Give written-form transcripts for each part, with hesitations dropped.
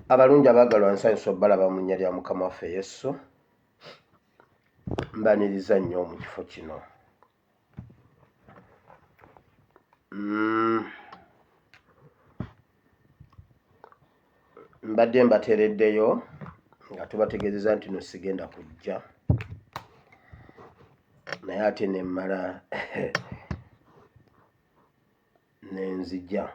Abalungi abaagalwa nsanyuse obbalaba mu nnya lya Mukama waffe Yesu. Mbaniriza nnyo mu kifo kino. Mbadde mbateereddeyo nga tubategeezeza nti no sigenda kujja naye ate ne mmala ne nzija.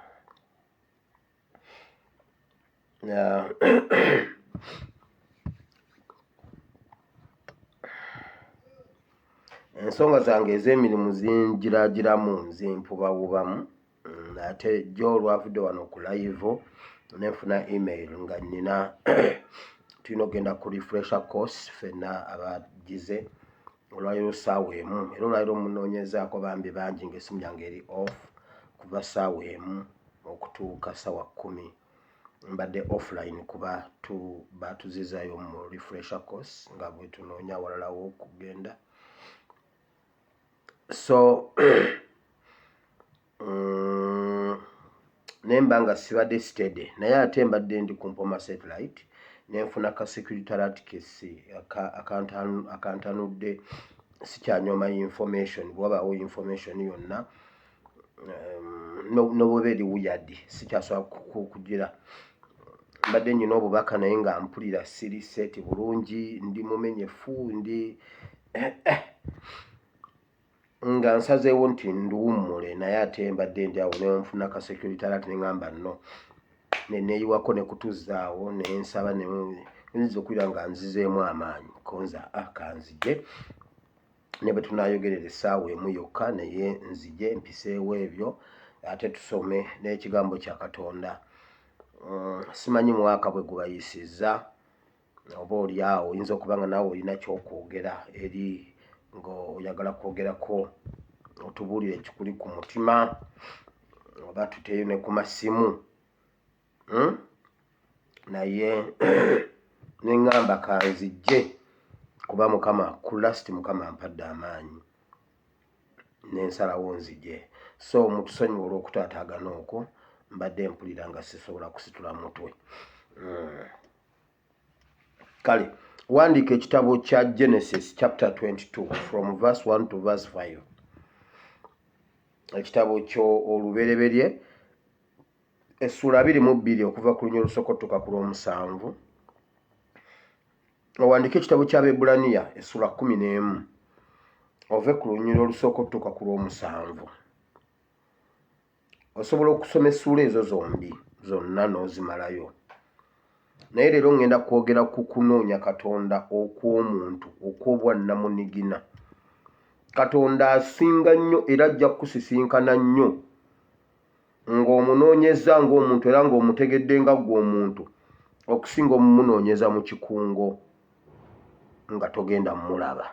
Ensonga zange ez'emirimu zinjiragiramu zimpubawubamu ate jjo olwavudde wano ku live ne nfuna email nga nnina tulina okugenda ku refresher course ffenna abagize olwaleero ssaawa emu era olwaleero munoonyezaako bambi bangi ng'essimu yange eri off kuva ssaawa emu okutuuka ssaawa 10 mbadde offline kuba tu baatuzizaayo mu refresher course nga bwe tunoonya awalala w'okugenda so naye mba nga sibadde steady naye ate mbadde ndi ku Mpoma satellite ne nfuna ka security alert kesi akantanudde sikyanyooma information bwewabaawo information yonna nobweba eri weird sikyasobola kugira mbadde nyina obubaka naye nga mpulira siri set bulungi ndi mumenyefu ndi nga nsazeewo nti nduwummule naye ate mbadde ndi awo nenfuna ka security alert ne ngamba no ne neeyiwako ne kutuzzaawo ne nsaba ne nziza okuwulira nga nzizeemu amaanyi konza ah kanzije ne bwe tunaayogerera essaawa emu yokka naye nzije mpiseewo ebyo ate tusome n'ekigambo kya Katonda. Simanyi mwaka bwe gubayisizza oba oli awo oyinza okuba nga naawe olina ky'okwogera eri ng'oyagala kwogerako otubuulire ekikuli ku mutima oba tuteeyo ne ku masimu? Naye ne ŋŋamba kanzijje kuba Mukama ku last Mukama ampadde amaanyi ne nsalawo nzije. So mutusonyiwe olw'okutaataagana okwo mbadde mpulira nga sisobola kusitula mutwe. Kale wandiika ekitabo kya Genesis chapter 22 from verse 1 to verse 5. Ekitabo kyo olubereberye essuula 22 okuva ku lunya olusooka otuuka ku lw'omusanvu. Owandiike ekitabo ky'Abebbulaniya essuula 11 ove ku lunyiriri olusooka otuuka ku lw'omusanvu. Osobola okusoma essuula ezo zombi zonna n'ozimalayo. Naye leero ŋŋenda kwogera ku kunoonya Katonda okw'omuntu okw'obwannamunigina. Katonda asinga nnyo era ajja kukusisinkana nnyo ng'omunoonyezza ng'omuntu era ng'omutegedde nga ggwe omuntu okusinga omumunoonyeza mu kikungo nga togenda mmulaba.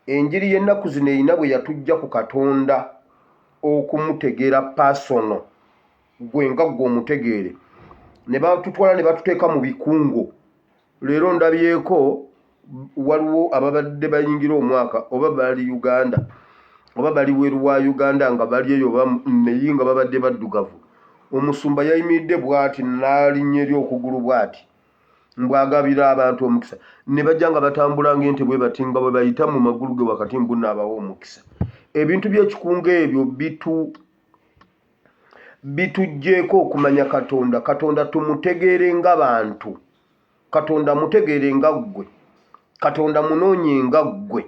Enjiri y'ennaku zino erina bwe yatujja ku Katonda okumutegeera pasono ggwe nga ggwe omutegeere ne batutwala ne batuteeka mu bikungo. Leero ndabyeko waliwo ababadde bayingira omwaka oba bali Uganda oba bali bweru wa Uganda nga bali eyo oba naye nga babadde baddugavu. Omusumba yayimiridde bw'ati n'alinnya eri okugulu bw'ati mbu agabira abantu omukisa ne bajja nga batambula ng'ente bwe bati nga bwe bayita mu magulu ge wakati mbu naabawa omukisa. Ebintu by'ekikungo ebyo bitu bituggyeeko okumanya Katonda. Katonda tumutegeere nga bantu. Katonda mutegeere nga ggwe. Katonda munoonye nga ggwe.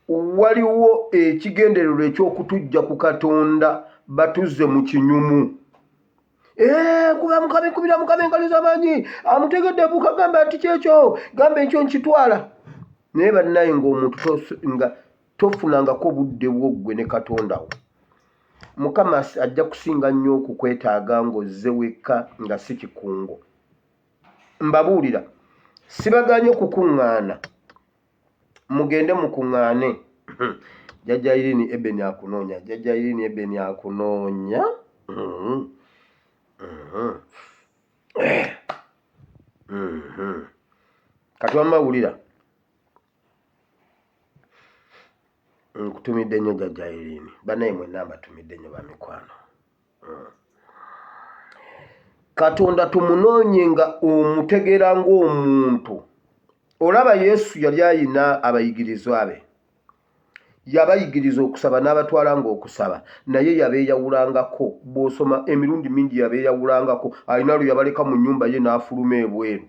Waliwo ekigendererwa eky'okutuggya ku Katonda batuzze mu kinyumu. Eh, kuba mukama kubira mukama engalo z'amaanyi amutegedde buka gamba nti kyekyo gamba ekyo nkitwala naye bannaye ng'omuntu nga tofunangako budde bwo ggwe ne katonda wo mukama ajja kusinga nnyo okukwetaaga ng'ozze wekka nga si kikungo mbabuulira sibaganye okukuŋŋaana mugende mukuŋŋaane jjajja Irene Eben akunoonya jjajja Irene Eben akunoonya Kati wamma wulira. Nkutumidde nnyo jjajja Irene. Bannaye mwenna mbatumidde nnyo bamikwano. Katonda tumunoonye nga omutegeera ng'omuntu. Olaba Yesu yali ayina abayigirizwa be. Yabayigiriza okusaba n'abatwala ng'okusaba, naye yabeeyawulangako. Bw'osoma emirundi mingi yabeeyawulangako. Alina lwe yabaleka mu nnyumba ye n'afuluma ebweru.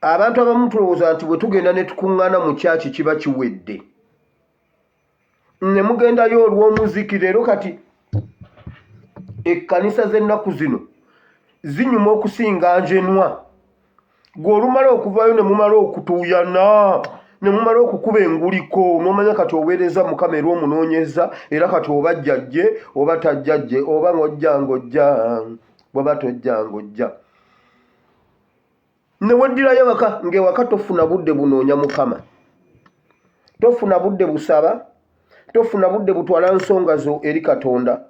Abantu abamu tulowooza nti bwe tugenda ne tukuŋŋaana mu kyaki kiba kiwedde. Ne mugendayo olw'omuziki leero kati ekkanisa z'ennaku zino zinyuma okusinga njenwa. Gwe olumala okuvaayo ne mumala okutuuyana ne mumala okukuba enguliko n'omanya kati oweereza Mukama era omunoonyeza era kati oba jjajje oba tajjajje oba ng'ojja ng'ojja bw'oba tojja ng'ojja. Ne weddirayo ewaka ng'ewaka tofuna budde bunoonya Mukama, tofuna budde busaba, tofuna budde butwala nsonga zo eri Katonda,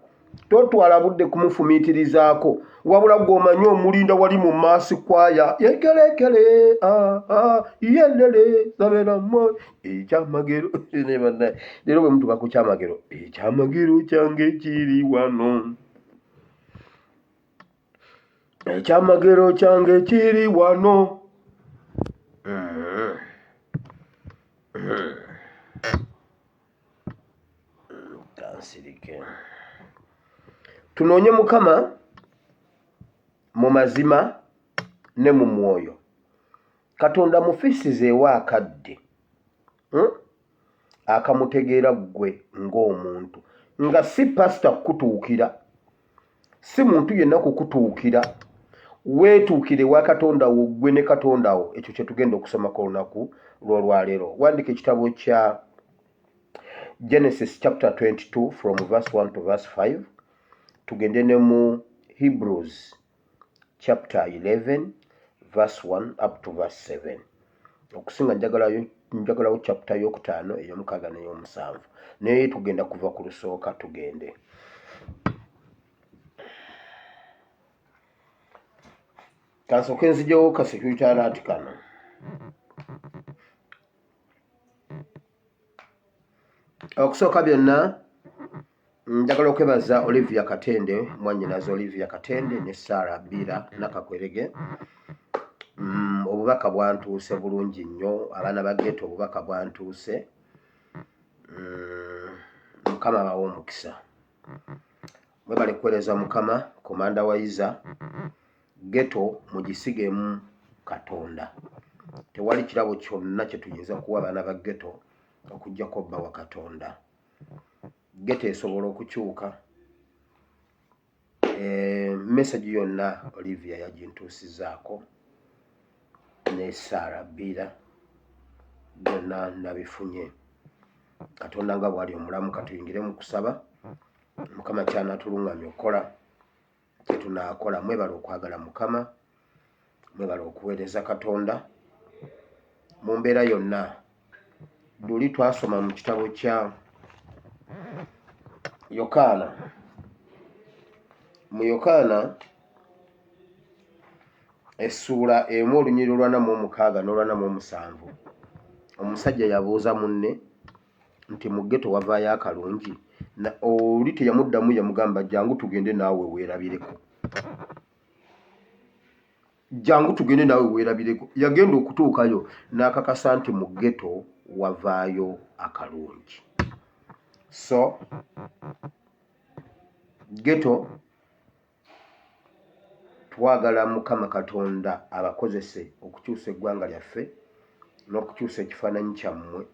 totwala budde kumufumiitirizaako, wabula gw'omanyi omulinda wali mu maasi kwaya yekelekele yelele saberamu ekyamagero. Leero bwe mutuuka ku kyamagero, ekyamagero kyange kiri wano. Ekyamagero kyange kiri wano. Kansirike. Tunoonye Mukama mu mazima ne mu mwoyo. Katonda mufisizeewo akadde. Akamutegeera ggwe ng'omuntu, nga si pasita kukutuukira, si muntu yenna kukutuukira, weetuukire ewa Katonda wo ggwe ne Katonda wo. Ekyo kye tugenda okusomako olunaku lw'olwaleero. Wandika ekitabo kya Genesis chapter 22 from verse 1 to verse 5, tugende ne mu Hebrews chapter 11 verse 1 up to verse 7. Okusinga njagalawo chapter y'okutaano, ey'omukaaga n'ey'omusanvu, naye tugenda kuva ku lusooka tugende. Kansooke nzijewo ka security alert kano. Okusooka byonna njagala okwebaza Olivia Katende, mwannyinaze Olivia Katende ne Sarah Bira Nakakwerege. Obubaka bwantuuse bulungi nnyo, abaana ba ghetto obubaka bwantuuse. Mukama abawe omukisa. Mwebale kuweereza Mukama, Komanda Wayiza. Ghetto mugisigemu Katonda. Tewali kirabo kyonna kye tuyinza kuwa abaana ba ghetto okuggyako bbawa Katonda. Ghetto esobola okukyuka. Message yonna Olivia yagintuusizaako ne Sarah Bira, byonna nabifunye. Katonda nga bw'ali omulamu, katuyingire mu kusaba. Mukama ky'anaatulungamya okukola kye tunaakola. Mwebale okwagala Mukama, mwebale okuweereza Katonda mu mbeera yonna. Luli twasoma mu kitabo kya Yokaana. Mu Yokaana essuula emu olunyiriri olwana mu omukaaga n'olwana mu omusanvu, omusajja yabuuza munne nti mu ghetto wavaayo akalungi? Oli teyamuddamu, yamugamba jangu tugende naawe weerabireko. Jangu tugende naawe weerabireko. Yagenda okutuukayo n'akakasa nti mu ghetto wavaayo akalungi. So ghetto twagala Mukama Katonda abakozese okukyusa eggwanga lyaffe n'okukyusa ekifaananyi kyammwe.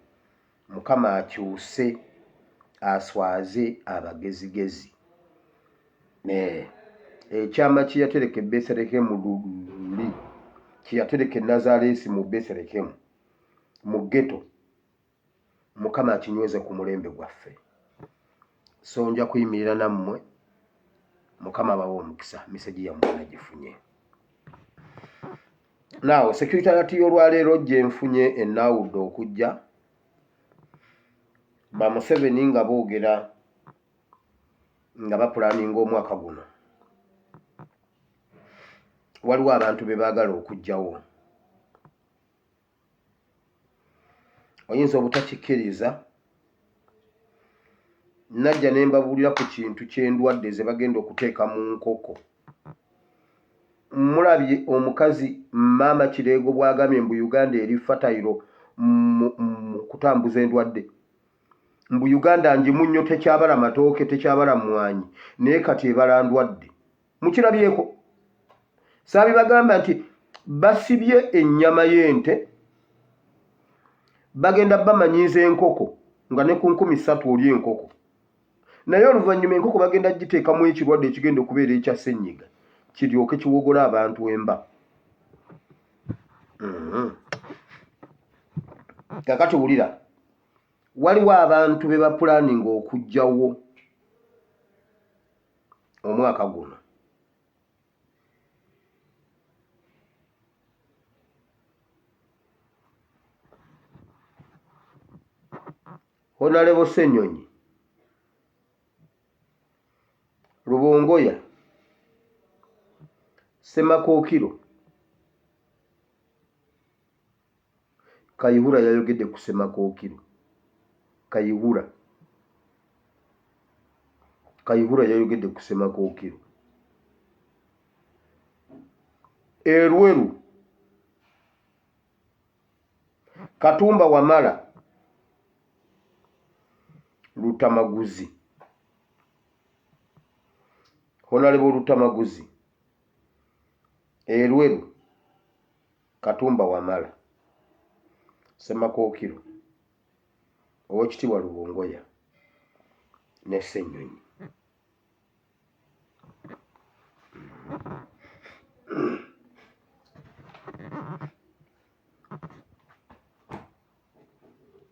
Mukama akyuse aswaze abagezigezi. Ekyama kye yatereka e Beserekemu luli, kye yatereka e Nazaaleesi mu Beserekemu mu ghetto, Mukama akinyweze ku mulembe gwaffe. So nja kuyimirira nammwe. Mukama abawe omukisa. Message yammwe nagifunye. Now security alert y'olwaleero gye nfunye ennaawudde okujja, ba Museveni nga boogera nga bapulaninga omwaka guno, waliwo abantu be baagala okuggyawo. Oyinza obutakikkiriza, najja ne mbabuulira ku kintu ky'endwadde ze bagenda okuteeka mu nkoko. Mulabye omukazi Maama Kireego bw'agambye mbu Uganda eri fatayiro mu kutambuza endwadde. Mbu Uganda ngimu nnyo tekyabala matooke, tekyabala mmwanyi naye kati ebala ndwadde. Mukirabyeko? Saabibagamba nti basibye ennyama y'ente bagenda bamanyiiza enkoko nga ne ku 3000 oli enkoko naye oluvannyuma enkoko bagenda giteekamu ekirwadde ekigenda okubeera ekya ssenyiga kiryoke kiwogole abantu emba. Kakati wulira, waliwo abantu be bapulaninga okuggyawo omwaka guno. Honalebo Ssenyonyi, Lubongoya, Ssemakookiro, Kayihura yayogedde ku Ssemakookiro. Kayihura. Kayihura yayogedde ku Ssemakookiro. Elweru Katumba Wamala Lutamaguzi Honalebo Lutamaguzi Elweru Katumba Wamala Ssemakookiro Owekitiibwa Lubongoya ne Ssenyonyi.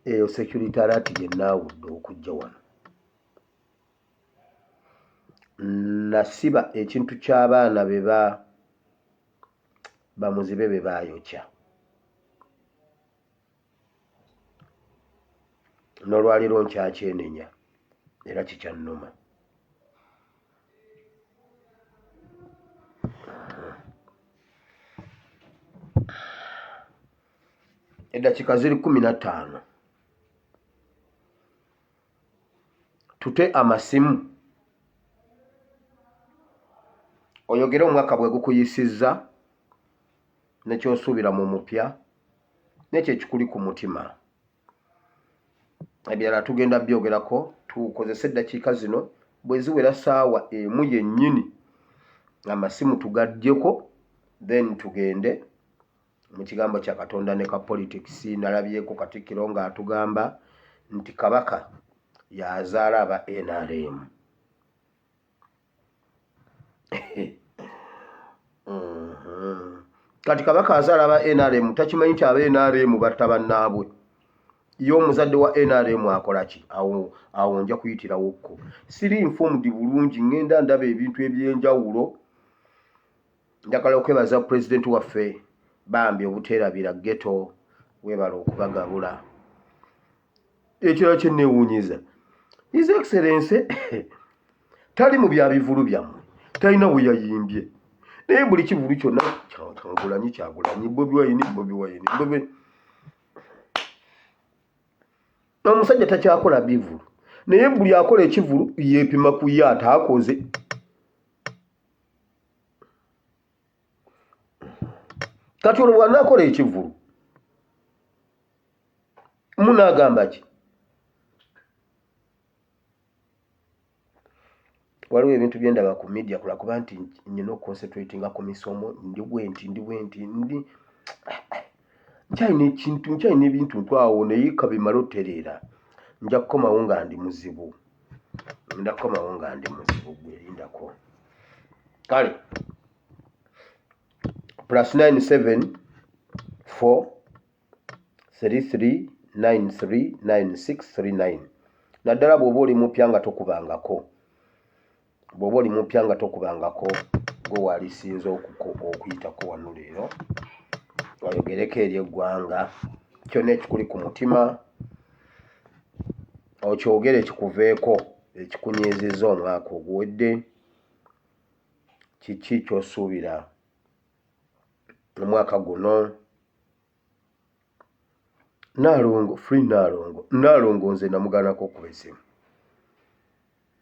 Eyo security alert gye naawudde okujja wano. Nasiba ekintu ky'abaana be ba bamuzibe be baayokya. N'olwaleero nkyakyenenya era kikyannuma. Eddakiika ziri 15 tute amasimu oyogere omwaka bwe gukuyisizza ne ky'osuubira mu mupya n'ekyo ekikuli ku mutima. Ebirala tugenda byogerako, tukozese eddakiika zino bwe ziwera ssaawa emu yennyini amasimu tugaggyeko then tugende mu kigambo kya Katonda ne ka politics. Nalabyeko Katikkiro ng'atugamba nti Kabaka y'azaala aba NRM. Kati Kabaka azaala aba NRM takimanyi nti aba NRM batta bannaabwe. Ye omuzadde wa NRM akola ki? Awo awo nja kuyitirawokko. Siri informed bulungi, ŋŋenda ndaba ebintu eby'enjawulo. Njagala okwebaza pulezidenti waffe bambi obuteerabira ghetto, weebale okubagabula. Ekirala kye nneewuunyiza, His Excellency tali mu bya bivulu byammwe, talina we yayimbye naye buli kivulu kyonna Kyagulanyi, Kyagulanyi, Bobi Wine, Bobi Wine, Bobi. Omusajja takyakola bivulu naye buli akola ekivulu yeepima ku ye ataakoze. Kati olwo bw'anaakola ekivulu munaagamba ki? Waliwo ebintu bye ndaba ku media kulwakuba nti nnina okuconcentratinga ku misomo, ndi bwenti ndi bwenti ndi nkyalina ekintu nkyalina ebintu ntu awo naye kabimale otereera nja kukomawo nga ndi muzibu, nja kukomawo nga ndi muzibu gwe lindako. Kale plus 97 4 33939639 naddala bw'oba oli mupya nga tokubangako, bw'oba oli mupya nga tokubangako gwe walisinze okuyitako wano leero oyogereko eri eggwanga kyonna ekikuli ku mutima okyogere kikuveeko ekikunyiizizza omwaka oguwedde kiki ky'osuubira omwaka guno. Naalongo free Naalongo Naalongo nze namugaanako okuba esimu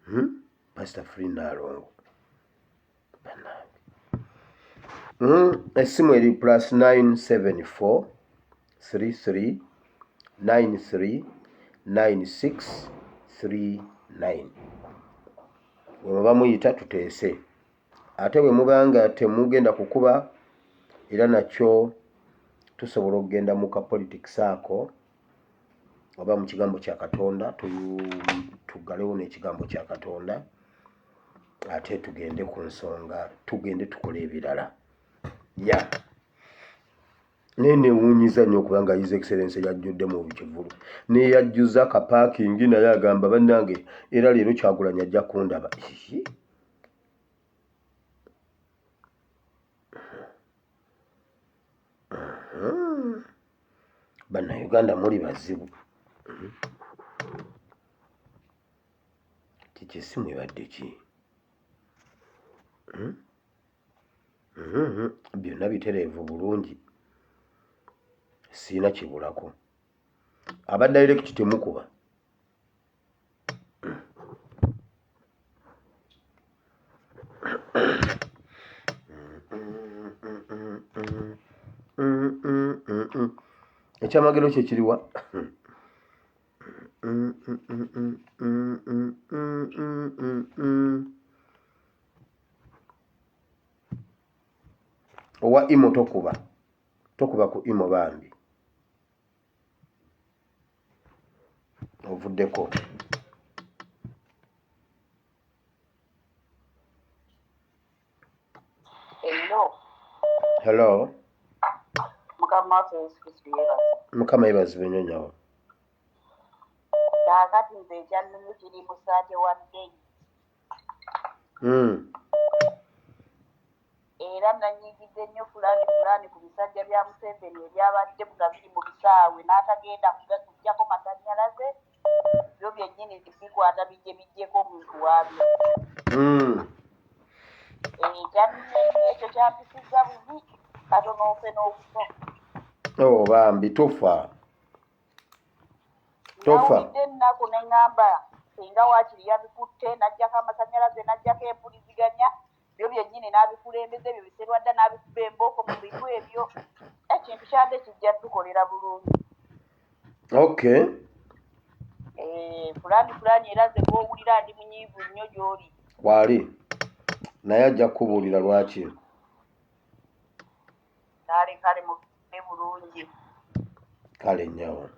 hmm? Pastor free Naalongo bannange Essimu eri plus 974 33 93 96 39 bwe muba muyita tuteese ate bwe muba nga temugenda kukuba era nakyo tusobola okugenda mu ka politics ako oba mu kigambo kya Katonda tuggalewo n'ekigambo kya Katonda ate tugende ku nsonga tugende tukole ebirala ya naye newuunyiza nnyo okubanga His Excellency yajjudde mu kivulu neyajjuza ka parking naye agamba bannange era leero Kyagulanyi ajja kundaba. Bannayuganda muli bazibu. Kiki essimu ebadde ki? Hmm? Byonna bitereevu bulungi, sirina kibulako. Aba direct temukuba. Ekyamagero kye kiriwa? Owa imo tokuba, tokuba ku imo bambi. Ovuddeko. Hello. Hello. Mukama waffe Yesu Kristo yeebazibwe. Mukama yeebazibwe nnyo nnyabo. Kaakati nze ekyannumye kiri mu 31 days. Era nanyiigidde nnyo fulaani fulaani ku bisajja bya Museveni ebyabadde nga biri mu bisaawe n'atagenda kuggyako masannyalaze byo byennyini bikwata bijje biggyeko omuntu waabyo. Ekyannumye ennyo ekyo kyampisizza bubi katono nfe n'okufa. Oh bambi tofa. Tofa. Nawulidde ennaku ne ŋŋamba singa waakiri yabikutte n'aggyako amasannyalaze n'aggyako empuliziganya byo byennyini n'abikulembeza ebyo biserwadda n'abikuba embooko mu bintu ebyo ekintu kyadde kijja tukolera bulungi. Okay. Fulani fulani era nze gw'owulira ndi munyiivu nnyo gy'oli. Waali naye ajja kukubuulira lwaki. Kale kale mube bulungi. Kale nnyawo.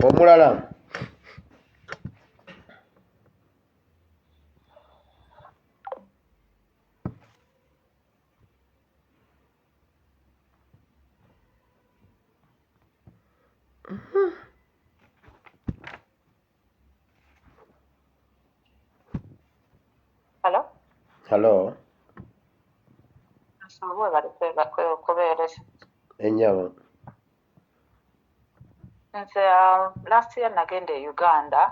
Omulala. Hello? Hello. Webale kubeereza. Ennyabo. Nze last year nagenda e Uganda.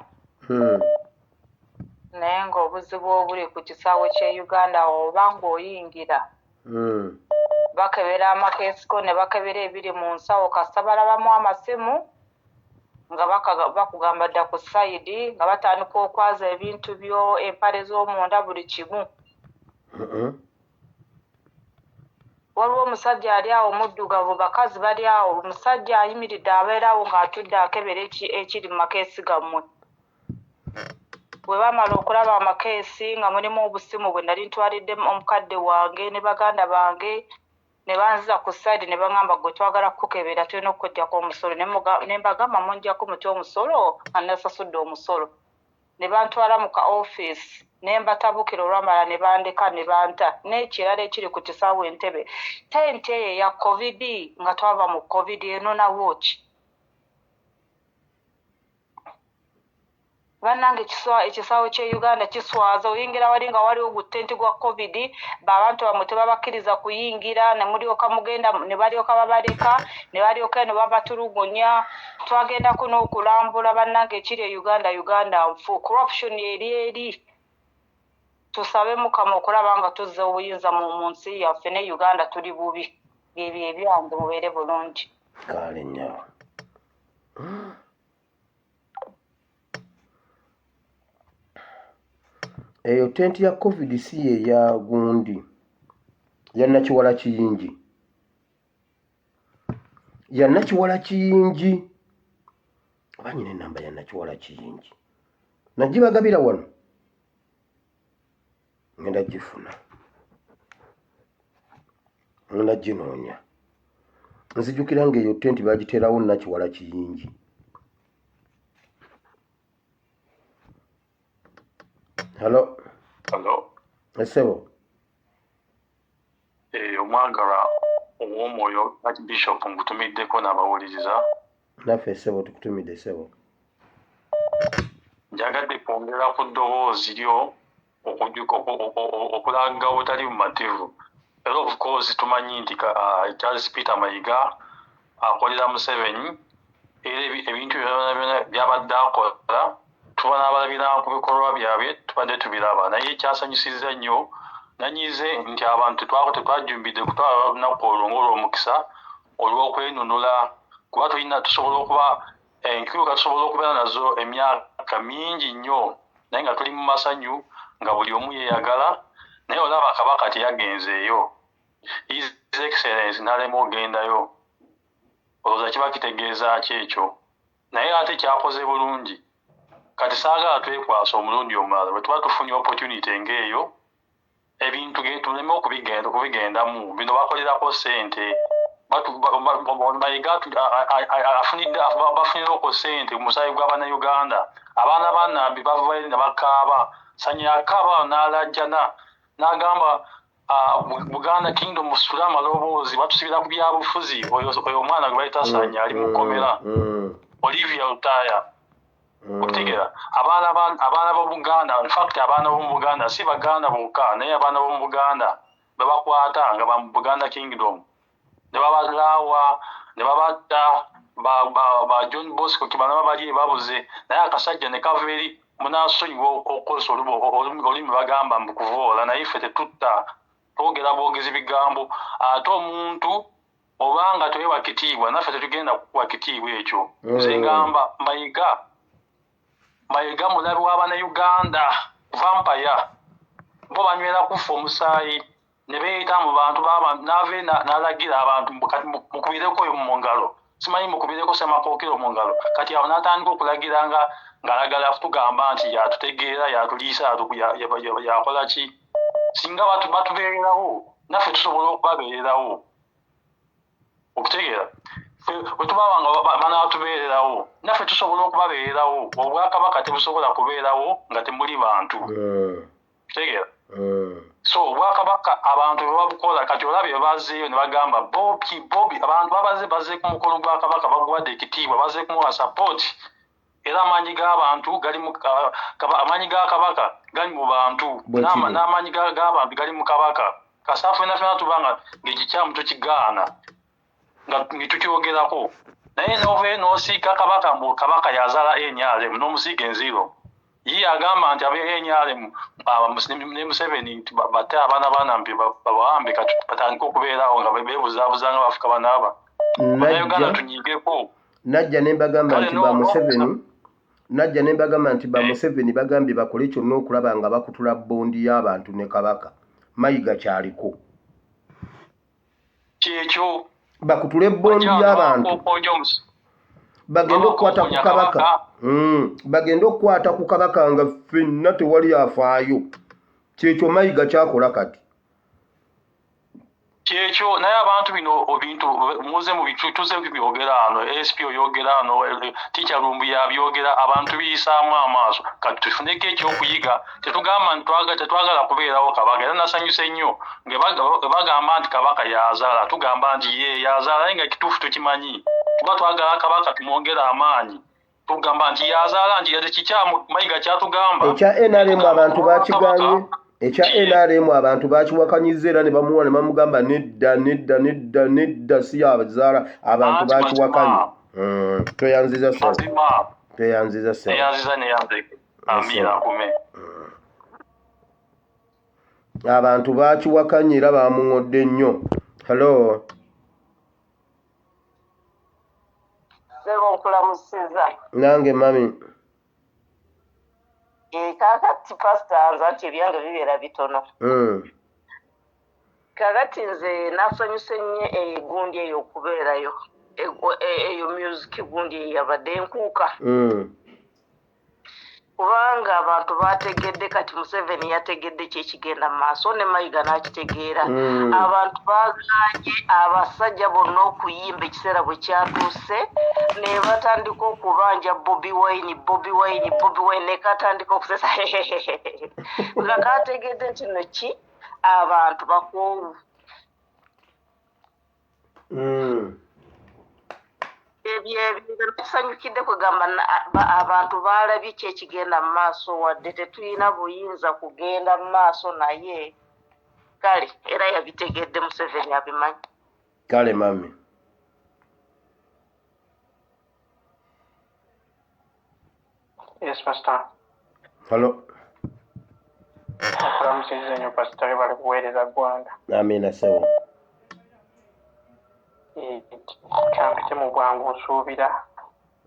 Naye ng'obuzibu obuli ku kisaawe ky'e Uganda oba ng'oyingira. Bakebera amakeesiko ne bakebera ebiri mu nsawo kasita balabamu amasimu nga bakugamba dda ku sayidi nga batandika okwaza ebintu byo empale z'omunda buli kimu. Waliwo omusajja ali awo muddugavu bakazi bali awo omusajja ayimiridde abeera awo ng'atudde akebera ekiri mu makeesi gammwe. Bwe bamala okulaba amakeesi nga mulimu obusimu bwe nali ntwalidde omukadde wange ne baganda bange ne banziza ku sayidi ne baŋŋamba gwe twagala kukukebera tulina okukuggyako omusolo ne mbagamba mungyako mutya omusolo nga nasasudde omusolo. Ne bantwala mu ka ofiisi ne mbatabukira olwamala ne bandeka ne banta n'ekirala ekiri ku kisaawe Entebbe tenti eyo eya covid nga twava mu covid enonawo ki? Bannange, ekisaawe ky'e Uganda kiswaza. Oyingira wali nga waliwo gutenti gwa COVID, abantu bamwe tebabakkiriza kuyingira, ne mulyoka mugenda ne balyoka babaleka ne balyoka ne babatulugunya. Twagendako n'okulambula. Bannange, ekiri e Uganda, Uganda nfu, corruption eri eri. Tusabe Mukama okulaba nga tuzza obuyinza mu nsi yaffe ne Uganda. Tuli bubi. Byebyo ebyange, mubeere bulungi. Kale nnyo. Eyo tenti ya COVID si ye ya gundi ya Nakiwala Kiyingi, ya Nakiwala Kiyingi. Oba nyina enamba ya Nakiwala Kiyingi nagibagabira wano, ngenda gifuna, ngenda ginoonya. Nzijukira ngaeyo tenti bagiteerawo Nakiwala Kiyingi. Hello? Hello. Esebo. Omwagalwa ow'omwoyo Archbishop, nkutumiddeko n'abawuliriza. Naffe sebo tukutumidde, sebo. Njagadde kwongera ku ddoboozi lyo okulaga obutali bumativu. Era of course tumanyi nti Charles Peter Mayiga akolera Museveni, era ebintu byonna byonna byabadde akola tuba n'abalabira ku bikolwa byabwe, tubadde tubiraba. Naye kyasanyusizza nnyo, nanyize nti abantu tetwajjumbidde kutwala olunaku olwo ng'olwomukisa olw'okwenunula, kuba tulina tusobola okuba enkyuka, tusobola okubeera nazo emyaka mingi nnyo, naye nga tuli mu masanyu nga buli omu yeeyagala. Naye olaba Kabaka teyagenzeeyo, His Excellence n'alema ogendayo, olowooza kiba kitegeeza ki ekyo? Naye ate kyakoze bulungi. Kati saagala twekwasa omulundi omulala bwe tuba tufunye opportunity ng'eyo, ebintu tuleme okubigendamu. Bino bakolerako ssente. Mayiga bafunireko ssente musaayi gw'Abannayuganda. Abaana ba Nambi bavayo ne bakaaba, Sanya akaaba n'alajjana n'agamba, "Buganda Kingdom, musitule amaloboozi, batusibira ku byabufuzi." Oyo omwana gwe bayita Sanya ali mu kkomera, Olivia Lutaaya. Okutegeera abaana b'Obuganda, infact abaana b'omu Buganda, si Baganda bokka, naye abaana b'omu Buganda babakwata nga ba Buganda Kingdom ne babalaawa ne babatta. Ba John Bosco Kibalama bali babuze, naye akasajja ne kava eri. Munaasonyiwa okukozesa olulimi bagamba mbu kuvoola, naye ffe tetutta, twogera bwogezi bigambo. Ate omuntu obanga tewewa kitiibwa, naffe tetugenda kukuwa kitiibwa ekyo. Nze ngamba Mayiga, Mayiga mulabi w'Abannayuganda, vampire. Bo banywera kufa omusaayi ne beeyita mu bantu, n'ava n'alagira abantu, "Kati mukubireko oyo mu ngalo, simanyi mukubireko Semakookiro mu ngalo." Kati awo n'atandika okulagira nga ng'alagala kutugamba nti yatutegeera, yatuliisa, yakola ki. Singa batubeererawo, naffe tusobola okubabeererawo. Okutegeera, bwe tubaba nga banaatubeererawo, naffe tusobola okubabeererawo. Obwakabaka tebusobola kubeerawo nga temuli bantu. Kitegeera? So obwakabaka abantu bwe babukola. Kati olabye bazeeyo ne bagamba Bobi, Bobi. Abantu babaze, bazze ku mukolo gwa Kabaka, baguwadde ekitiibwa, bazze kumuwa support. Era amaanyi g'abantu gali mu amaanyi ga Kabaka gali mu bantu, n'amaanyi g'abantu gali mu Kabaka. Kasita fena fena tuba nga ng'ekikyamu tukigaana, nga tukyogerako. Naye novayo n'osiiga Kabaka mbu Kabaka yazaala NRM, n'omusiiga enziro. Ye agamba nti abe NRM ne Museveni nti batte abaana banambi, babawambe, kati batandike okubeerawo nga beebuzaabuza nga bafuka banaaba. Bannayuganda tunyigeko. Najja ne mbagamba nti ba Museveni, najja ne mbagamba nti ba Museveni bagambye bakole kyonna okulaba nga bakutula bond y'abantu ne Kabaka. Mayiga kyaliko. Kyekyo. Bakutule bond y'abantu, bagende okukwata ku Kabaka, bagende okukwata ku Kabaka nga ffenna tewali afaayo. Kyekyo Mayiga kyakola kati. Kyekyo. Naye abantu bino ebintu muze mu tuze byogera ano, asp oyogera ano, teacher Lumbu yabyogera, abantu biyisaamu amaaso. Kati tufuneko ekyokuyiga. Tetugamba nti tetwagala kubeerawo Kabaka. Era nasanyuse nnyo nga bagamba nti Kabaka yazaala. Tugamba nti ye yazaala, naye nga ekituufu tukimanyi. Tuba twagala Kabaka tumwongere amaanyi. Tugamba nti yazaala, nti yadde kikyamu Mayiga kyatugamba. Ekya NRM abantu bakiganye, ekya NRM abantu bakiwakanyiza era ne bamuwa ne bamugamba nedda, nedda, nedda, nedda, si yazaala. Abantu bakiwakanye. Tweyanziza ssebo. Tweyanziza ssebo. Neyanziza, neyanze. Amiina, akume. Abantu bakiwakanye era bamuŋodde nnyo. Hello. Ssebo, nkulamusiza. Nange, mami. Kaakati pasita, nze anti ebyange bibeera bitono. Kaakati nze nasanyuse nnyo egundi eyo okubeerayo, eyo music gundi eyo yabadde enkuuka, kubanga abantu bategedde kati Museveni yategedde kyekigenda mu maaso, ne Mayiga n'akitegeera. Abantu baganye abasajja bonna okuyimba. Ekiseera bwe kyatuuse ne batandika okubanja Bobi Wine, Bobi Wine, Bobi Wine, ne katandika okusesa nga kategedde nti no ki abantu bakoowu. Ebyo ebyo tusanyukidde, kwegamba abantu baalabye ki ekigenda mu maaso, wadde tetulina buyinza kugenda mu maaso, naye kale era yabitegedde, Museveni abimanyi. Kale, mami. Yes, Pastor. Hello. Nkulamusizza nnyo, Pastor, webale kuweereza ggwanga. Amiina, ssebo. Kampite mu bwangu, nsuubira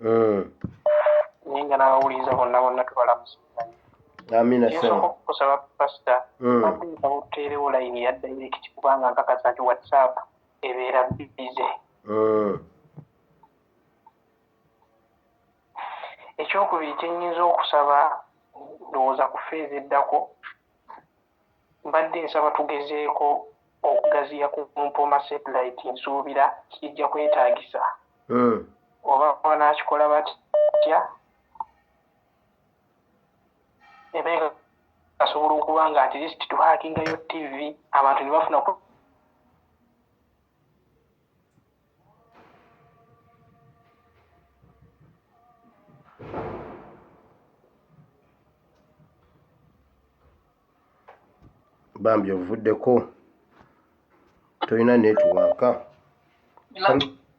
naye nga n'abawuliriza bonna bonna tubalamusizza nnyo. Amiina. Nsooka Ssebo. okukusaba, Pastor, bakunsaba otuteerewo layini ya direct, kubanga nkakasa nti WhatsApp ebeera busy. Ekyokubiri kye nnyinza okusaba, ndowooza ku phase eddako, mbadde nsaba tugezeeko okugaziya ku Mpoma satellite. Nsuubira kijja kwetaagisa oba banaakikola batya, ebe asobola okuba nga at least tuhakingayo TV, abantu ne bafuna ku Bambi, ovuddeko, tolina network.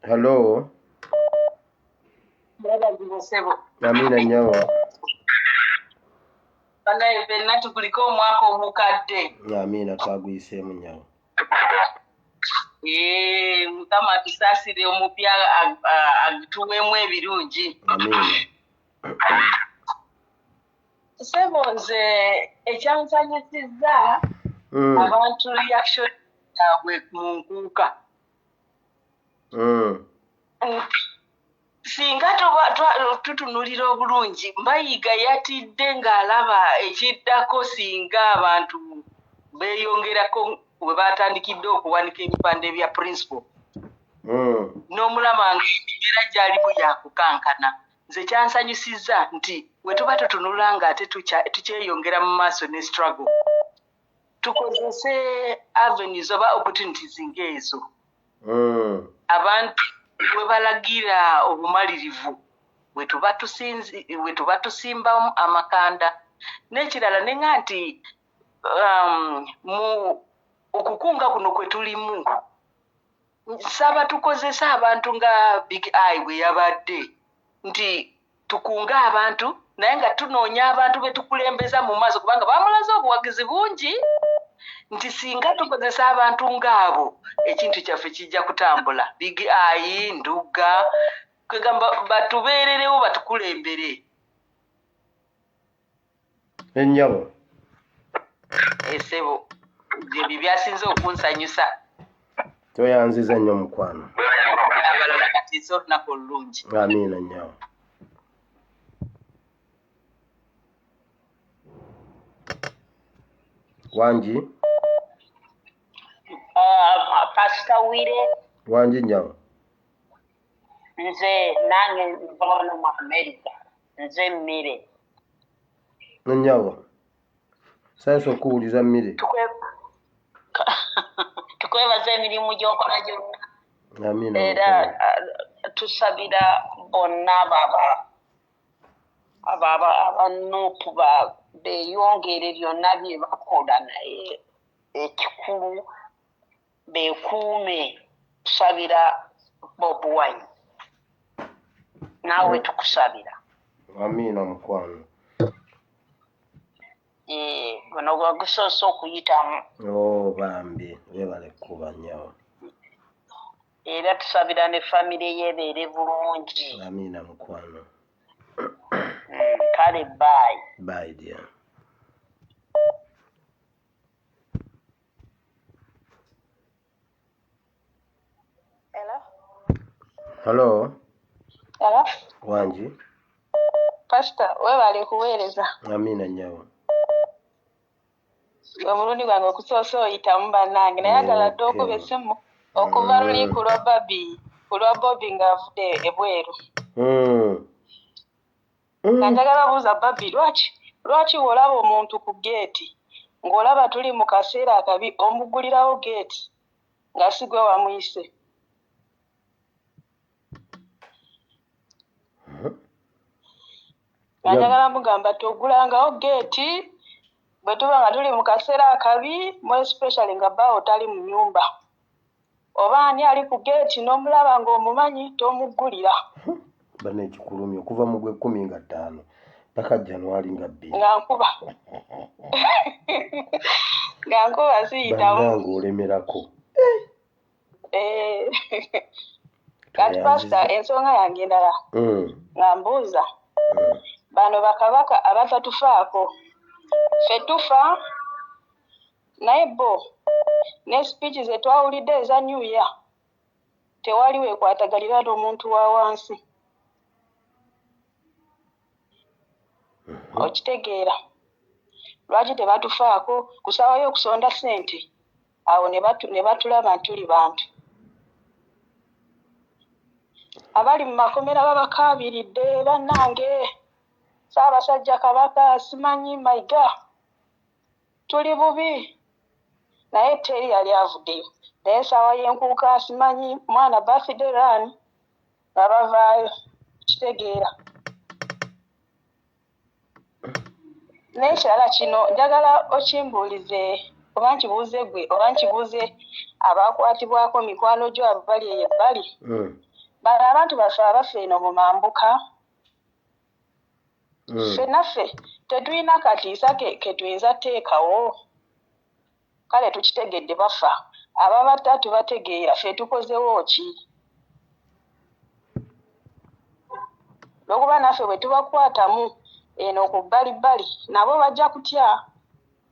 Hello. Ssebo. Amiina, nyawa. Banaye, ffenna tukuliko omwaka omukadde. Amiina, twaguyiseemu, nyawa. Ee, Mukama atusaasire, omupya atuweemu ebirungi. Amiina. Ssebo, nze ekyansanyusizza abantu reaction yaabwe mu nkuuka. Singa tutunulira obulungi, Mayiga yatidde ng'alaba ekiddako singa abantu beeyongerako we batandikidde okuwanika ebipande bya principal, n'omulaba nga embeera gy'alimu yakukankana. Nze kyansanyusizza nti we tuba tutunula ng'ate tukyeyongera mu maaso ne struggle, tukozese avenues oba opportunities ng'ezo abantu we balagira obumalirivu we tuba tusimbamu amakanda. N'ekirala nenga nti mu okukunga kuno kwe tulimu, nsaba tukozese abantu nga Big Eye bwe yabadde, nti tukunge abantu naye nga tunoonya abantu be tukulembeza mu maaso, kubanga bamulaze obuwagizi bungi, nti singa tukozesa abantu ng'abo ekintu kyaffe kijja kutambula. Big Eye, Nduga, kwegamba batubeererewo, batukulembere. Ennyabo. Esebo, ebyo byasinze okunsanyusa. Toyanziza nnyo, mukwano. Abalala katiisa olunaku olulungi. Amiina, nnyawo. Wangi. Pasita Wire. Wangi, nnyawo. Nze nange nva wano mu America, nze Mmire. Nnyawo, sayinza okuwuliza, Mmire. Tukwebaza emirimu gy'okola gyonna. Amiina. Era Mukwano. tusabira bonna abo Abo aba NUP beeyongere byonna bye bakola, naye ekikulu beekuume. Tusabira Bobi Wine, naawe tukusabira. Amiina mukwano. Eh, guno gwe gusoose okuyitamu. Oh, bambi webale kuba nnyawo. Era tusabira ne famire ye ebeere bulungi. Amiina mukwano. Kale bye. Bye dear. Hello? Hello. Hello? Wangi. Pastor, webale kuweereza. Amiina nnyawo. Omulundi gwange okusoose oyitamu bannange, naye agala dde okuba essimu okuva luli ku lwa Babi, ku lwa Bobi ng'avudde ebweru. Nga njagala buuza Babi, lwaki bw'olaba omuntu ku geeti ng'olaba tuli mu kaseera akabi omuggulirawo geeti nga si gwe wamuyise? Nga njagala mugamba togulangawo geeti bwe tuba nga tuli mu kaseera akabi, more especially nga bbaawo tali mu nnyumba. Oba ani ali ku geeti n'omulaba ng'omumanyi tomuggulira. Bana ekikulumya okuva mu gw'ekkumi nga ttaano paka January nga bbiri. Nga nkuba. Nga nkuba siyitamu. Bannange olemerako. Eh. Kati pastor, ensonga yange endala nga mbuuza. Bano bakabaka abatatufaako. Ffe tufa naye bo ne speech ze twawulidde eza New Year tewali weekwatagalira n'omuntu wa wansi. Okitegeera lwaki tebatufaako ku ssaawa y'okusonda ssente awo ne batulaba nti tuli bantu. Abali mu makomera babakaabiridde bannange, Ssaabasajja Kabaka simanyi Mayiga, tuli bubi naye teri yali avuddeyo. Naye essaawa y'enkuuka simanyi mwana birthday run nga bavaayo, kitegeera. N'ekirala kino njagala okimbuulize oba nkibuuze gwe oba nkibuuze abakwatibwako mikwano gyo abali eyo ebbali. Bano abantu baffe abafa eno mu mambuka, ffe naffe tetulina katiisa ke tuyinza tteekawo. Kale tukitegedde bafa, ababatta tubategeera, ffe tukozewo ki? Olw'okuba naffe bwe tubakwatamu eno ku bbalibbali nabo bajja kutya,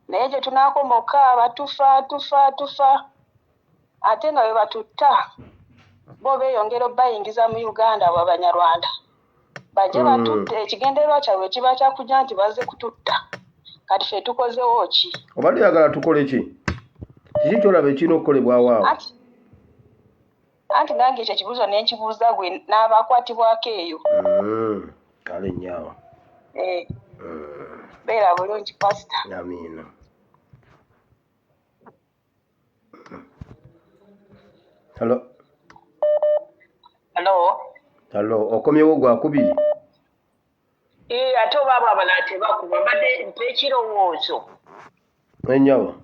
naye gye tunaakoma okukaaba tufa tufa tufa, ate nga bwe batutta bo beeyongera obbayingiza mu Uganda abo Abanyarwanda bajje batutte. Ekigendererwa kyabwe kiba kya kujja nti bazze kututta, kati ffe tukozewo ki? Obadde oyagala tukole ki? Kiki ky'olaba ekirina okukolebwawo awo? Anti nange ekyo ekibuuzo ne nkibuuza gwe n'abakwatibwako eyo. Kale nnyo. Beera bulungi pastor. Amiina. Hello. Hello. Hello, okomyewo gwakubiri? Ate oba abo abalala tebakuba, mbadde mpa ekirowoozo. Ennyawo.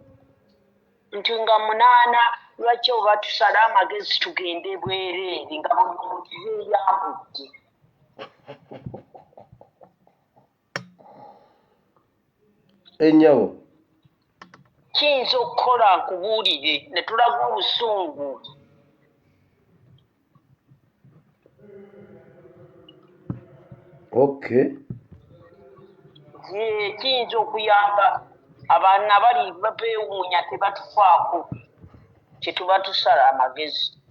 Nti nga 8 lwaki oba tusale amagezi tugende bwereere nga buli muntu yeeyambudde. Ennyawo. Kiyinza okukola nkubuulire ne tulaga obusungu. Okay. Kiyinza okuyamba abaana abali beewuunya tebatufaako, kye tuba tusala amagezi.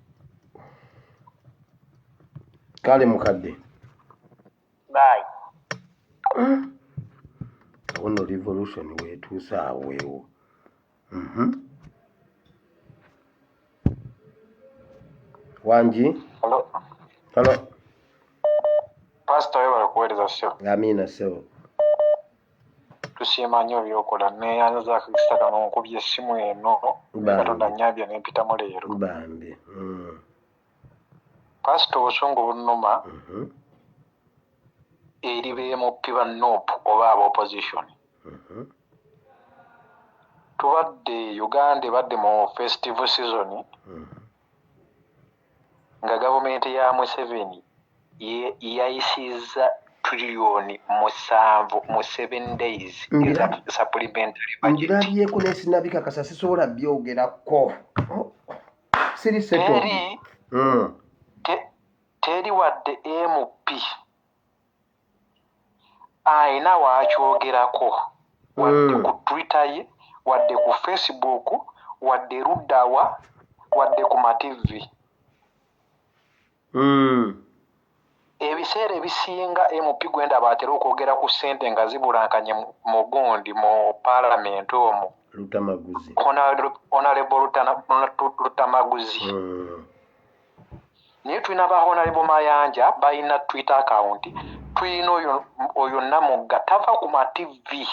Kale mukadde. Bye. Ono revolution weetuuse awo weewo. Wangi? Hello. Hello. Pastor webale kuweereza ssebo. Amiina ssebo. Tusiima nnyo by'okola, neeyanza akakisa kano nkubye essimu eno. Katonda annyambye ne mpitamu leero. Bambi. Pastor obusungu bunnuma. Eri ba MP ba NUP oba aba opposition. Tubadde Uganda ebadde mu festive season nga gavumenti ya Museveni yayisizza 7 trillion mu 7 days eza supplementary budget. Mbirabyeko naye sinabikakasa, sisobola byogerako. Oh, siri settled. Teri teri wadde MP ayina waakyogerako wadde ku Twitter ye, wadde ku Facebook, wadde luddawa, wadde ku ma TV. Ebiseera ebisinga MP gwendaba atera okwogera ku ssente nga zibulankanye mu gundi mu paalamenti omwo, Lutamaguzi. Honorable Lutamaguzi. Naye tulina ba Honorable Mayanja, balina Twitter account. Tulina oyo Namugga, tava ku ma TV.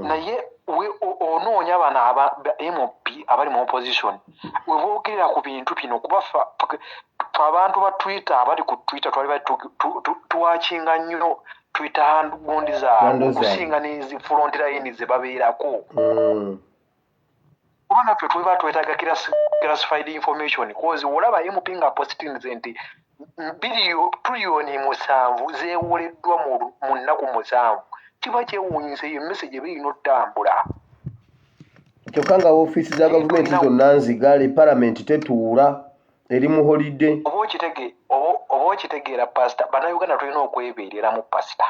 Naye onoonya bano ba MP abali mu opposition we boogerera ku bintu bino, kuba fe abantu ba Twitter, abali ku Twitter, twali tuwakinga nnyo Twitter gundi zaabwe Handle zaabwe. okusinga nezi front line ze babeerako, kuba naffe tuba twetaaga classified information, cause olaba MP nga postinze nti 7 trillion zeewoleddwa mu nnaku 7, kiba kyewuunyisa. Eyo message eba erina ottambula. Kyokka nga woofiisi za gavumenti zonna nzigale, palamenti tetuula, eri mu holiday. Oba okitegeera, pasita, Bannayuganda tulina okwebeereramu, pasita,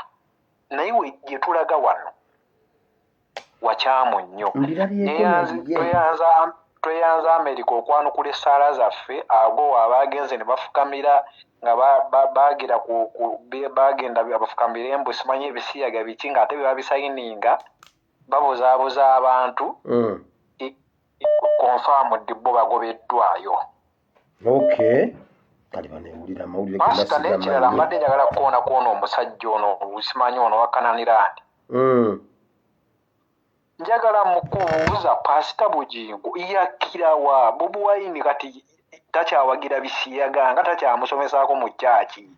naye gye tulaga wano wakyamu nnyo. Mbirabyeko naye. Tweyanza Amerika okwanukula essaala zaffe. Ago abagenze ne bafukamira nga bagira bagenda bafukamira embu simanyi ebisiyaga biki, ng'ate bye babisayininga babuzaabuza abantu. Confirmed, bo bagobeddwayo. Okay, kale banewulira amawulire. Pasita, n'ekirala Genasigamanyi. Mbadde njagala kukoona kwona omusajja ono, simanyi ono wa Kananirandi. Njagala mukubuuza, Pasita Bugingo yakkirawa Bobi Wine? Kati takyawagira bisiyaga, nga takyamusomesaako mu kyaki?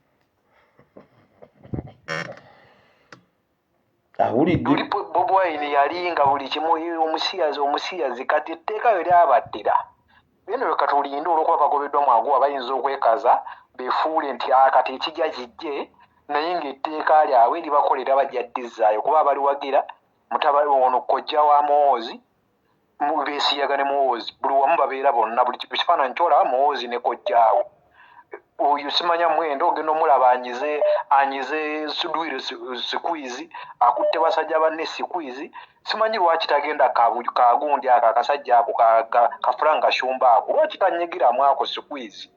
Awulidde. Luli Bobi Wine yali nga buli kimu omusiyazi, omusiyazi. Kati etteeka yo lyabaddira bino. Leka tulinde, olwokuba bagobeddwa mwaguwa, bayinza okwekaza befuule nti, "Ah, kati ekijja kijje," naye ng'etteeka lyabwe libakolera, bajja ddizaayo, kuba abaliwagira mutabani ono kojja wa Muhoozi, beesiyaga ne Muhoozi buli wamu babeera bonna. Buli kifaananyi kyolaba Muhoozi ne kojjaawe oyo simanya mwendo, ogenda omulaba anyize sudwire sikwizi, akutte basajja banne sikwizi. Simanyi lwaki tagenda kagundi ako akasajja ako ka Frank Gashumba ako, lwaki tanyigiramu ako sikwizi?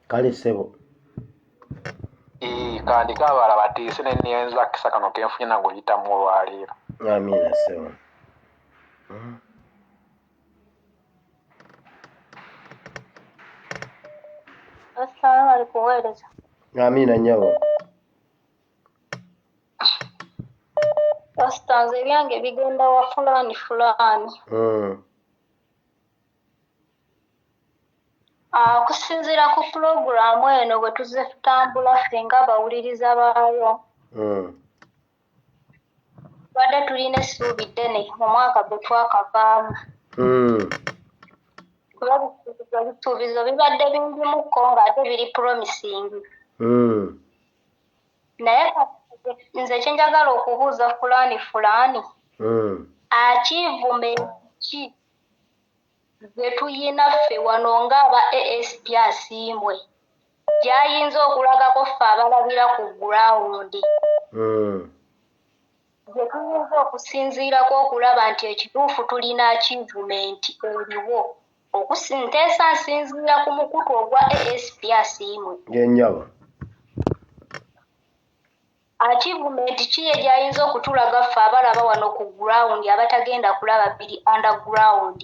Kale ssebo. Ee, kandike abalala batiise nenyenza kisa kano kenfunye nange oyitamu olwaleero. Amiina ssebo. Assalamu alaikum, weereza. Amiina nnyabo. Pasita, nze ebyange bigenda wa fulaani fulaani. Ah, okusinziira ku pulogulaamu eno bwe tuzze tutambula ffe ng'abawuliriza baayo, tubadde tulina essuubi ddene mu mwaka gwe twakavaamu, kuba ebisuubizo bibadde bingimukko ng'ate biri promising. Naye kati nze kye njagala okubuuza fulaani fulaani, achievement ki ze tuyina ffe wano ng'aba ASP Asiimwe gy'ayinza okulagako ffe abalabira ku ground, gye tuyinza okusinziirako okulaba nti ekituufu tulina achievement eriwo? Nteesa nsinziira ku mukutu ogwa ASP Asiimwe. Ye nnyabo. Achievement ki ye gy'ayinza okutulaga ffe abalaba wano ku ground, abatagenda kulaba biri underground,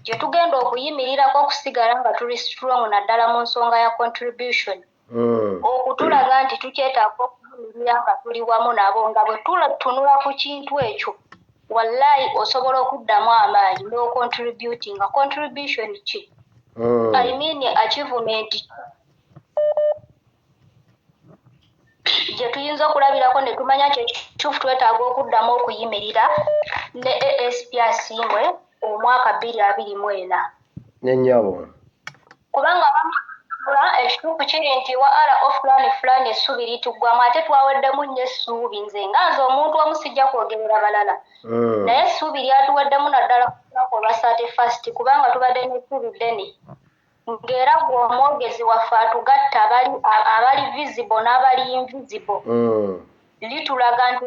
gye tugenda okuyimirirako okusigala nga tuli strong, naddala mu nsonga ya contribution, okutulaga nti tukyetaaga okuyimirira nga tuli wamu nabo, nga bwe tutunula ku kintu ekyo, wallayi osobola okuddamu amaanyi n'ocontributinga? Contribution ki? I mean achievement gye tuyinza okulabirako ne tumanya nti ekituufu twetaaga okuddamu okuyimirira ne ASP Asiimwe omwaka 2024. Nennyabo. Kubanga bamula ekituufu kiri nti wa RO fulani fulani essuubi lituggwamu, ate twaweddemu nnyo essuubi. Nze nga nze omuntu omu sijja kwogerera balala, naye essuubi lyatuweddemu naddala ku lunaku olwa 31st, kubanga tubadde n'essuubi ddene ng'era gwe omwogezi waffe atugatta abali visible n'abali invisible, litulaga nti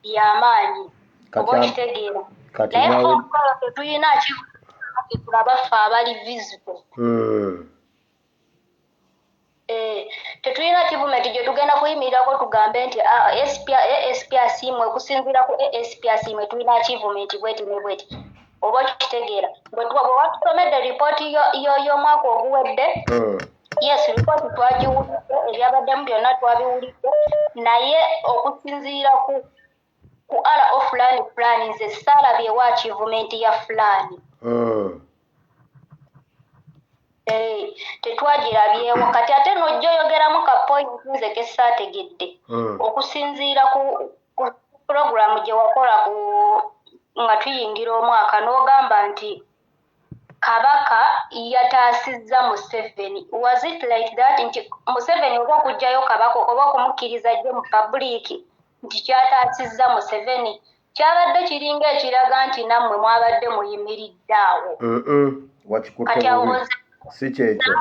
y'amaanyi oba okitegeera. Naye tetulina kitulaba ffe abali visible, tetulina achievement gye tugenda kuyimirirako tugambe nti ASP Asiimwe, okusinziira ku ASP Asiimwe tulina achievement bweti ne bweti, oba okitegeera. Bwe watusomedde ripooti y'omwaka oguwedde, yes, ripooti twagiwulidde, ebyabaddemu byonna twabiwulidde, naye okusinziira ku RO fulani fulani nze saalabyewo achievement ya fulani. Tetwagirabyewo. Kati ate n'ojja oyogeramu ka point nze ke saategedde, okusinziira ku puroguramu gye wakola nga tuyingira omwaka, n'ogamba nti Kabaka yataasizza Museveni. Was it like that nti Museveni oba okuggyayo Kabaka oba okumukkiriza ajje mu public nti kyataasizza Museveni? Kyabadde kiringa ekiraga nti nammwe mwabadde muyimiridde awo. Wakikutte bubi. Si kyekyo,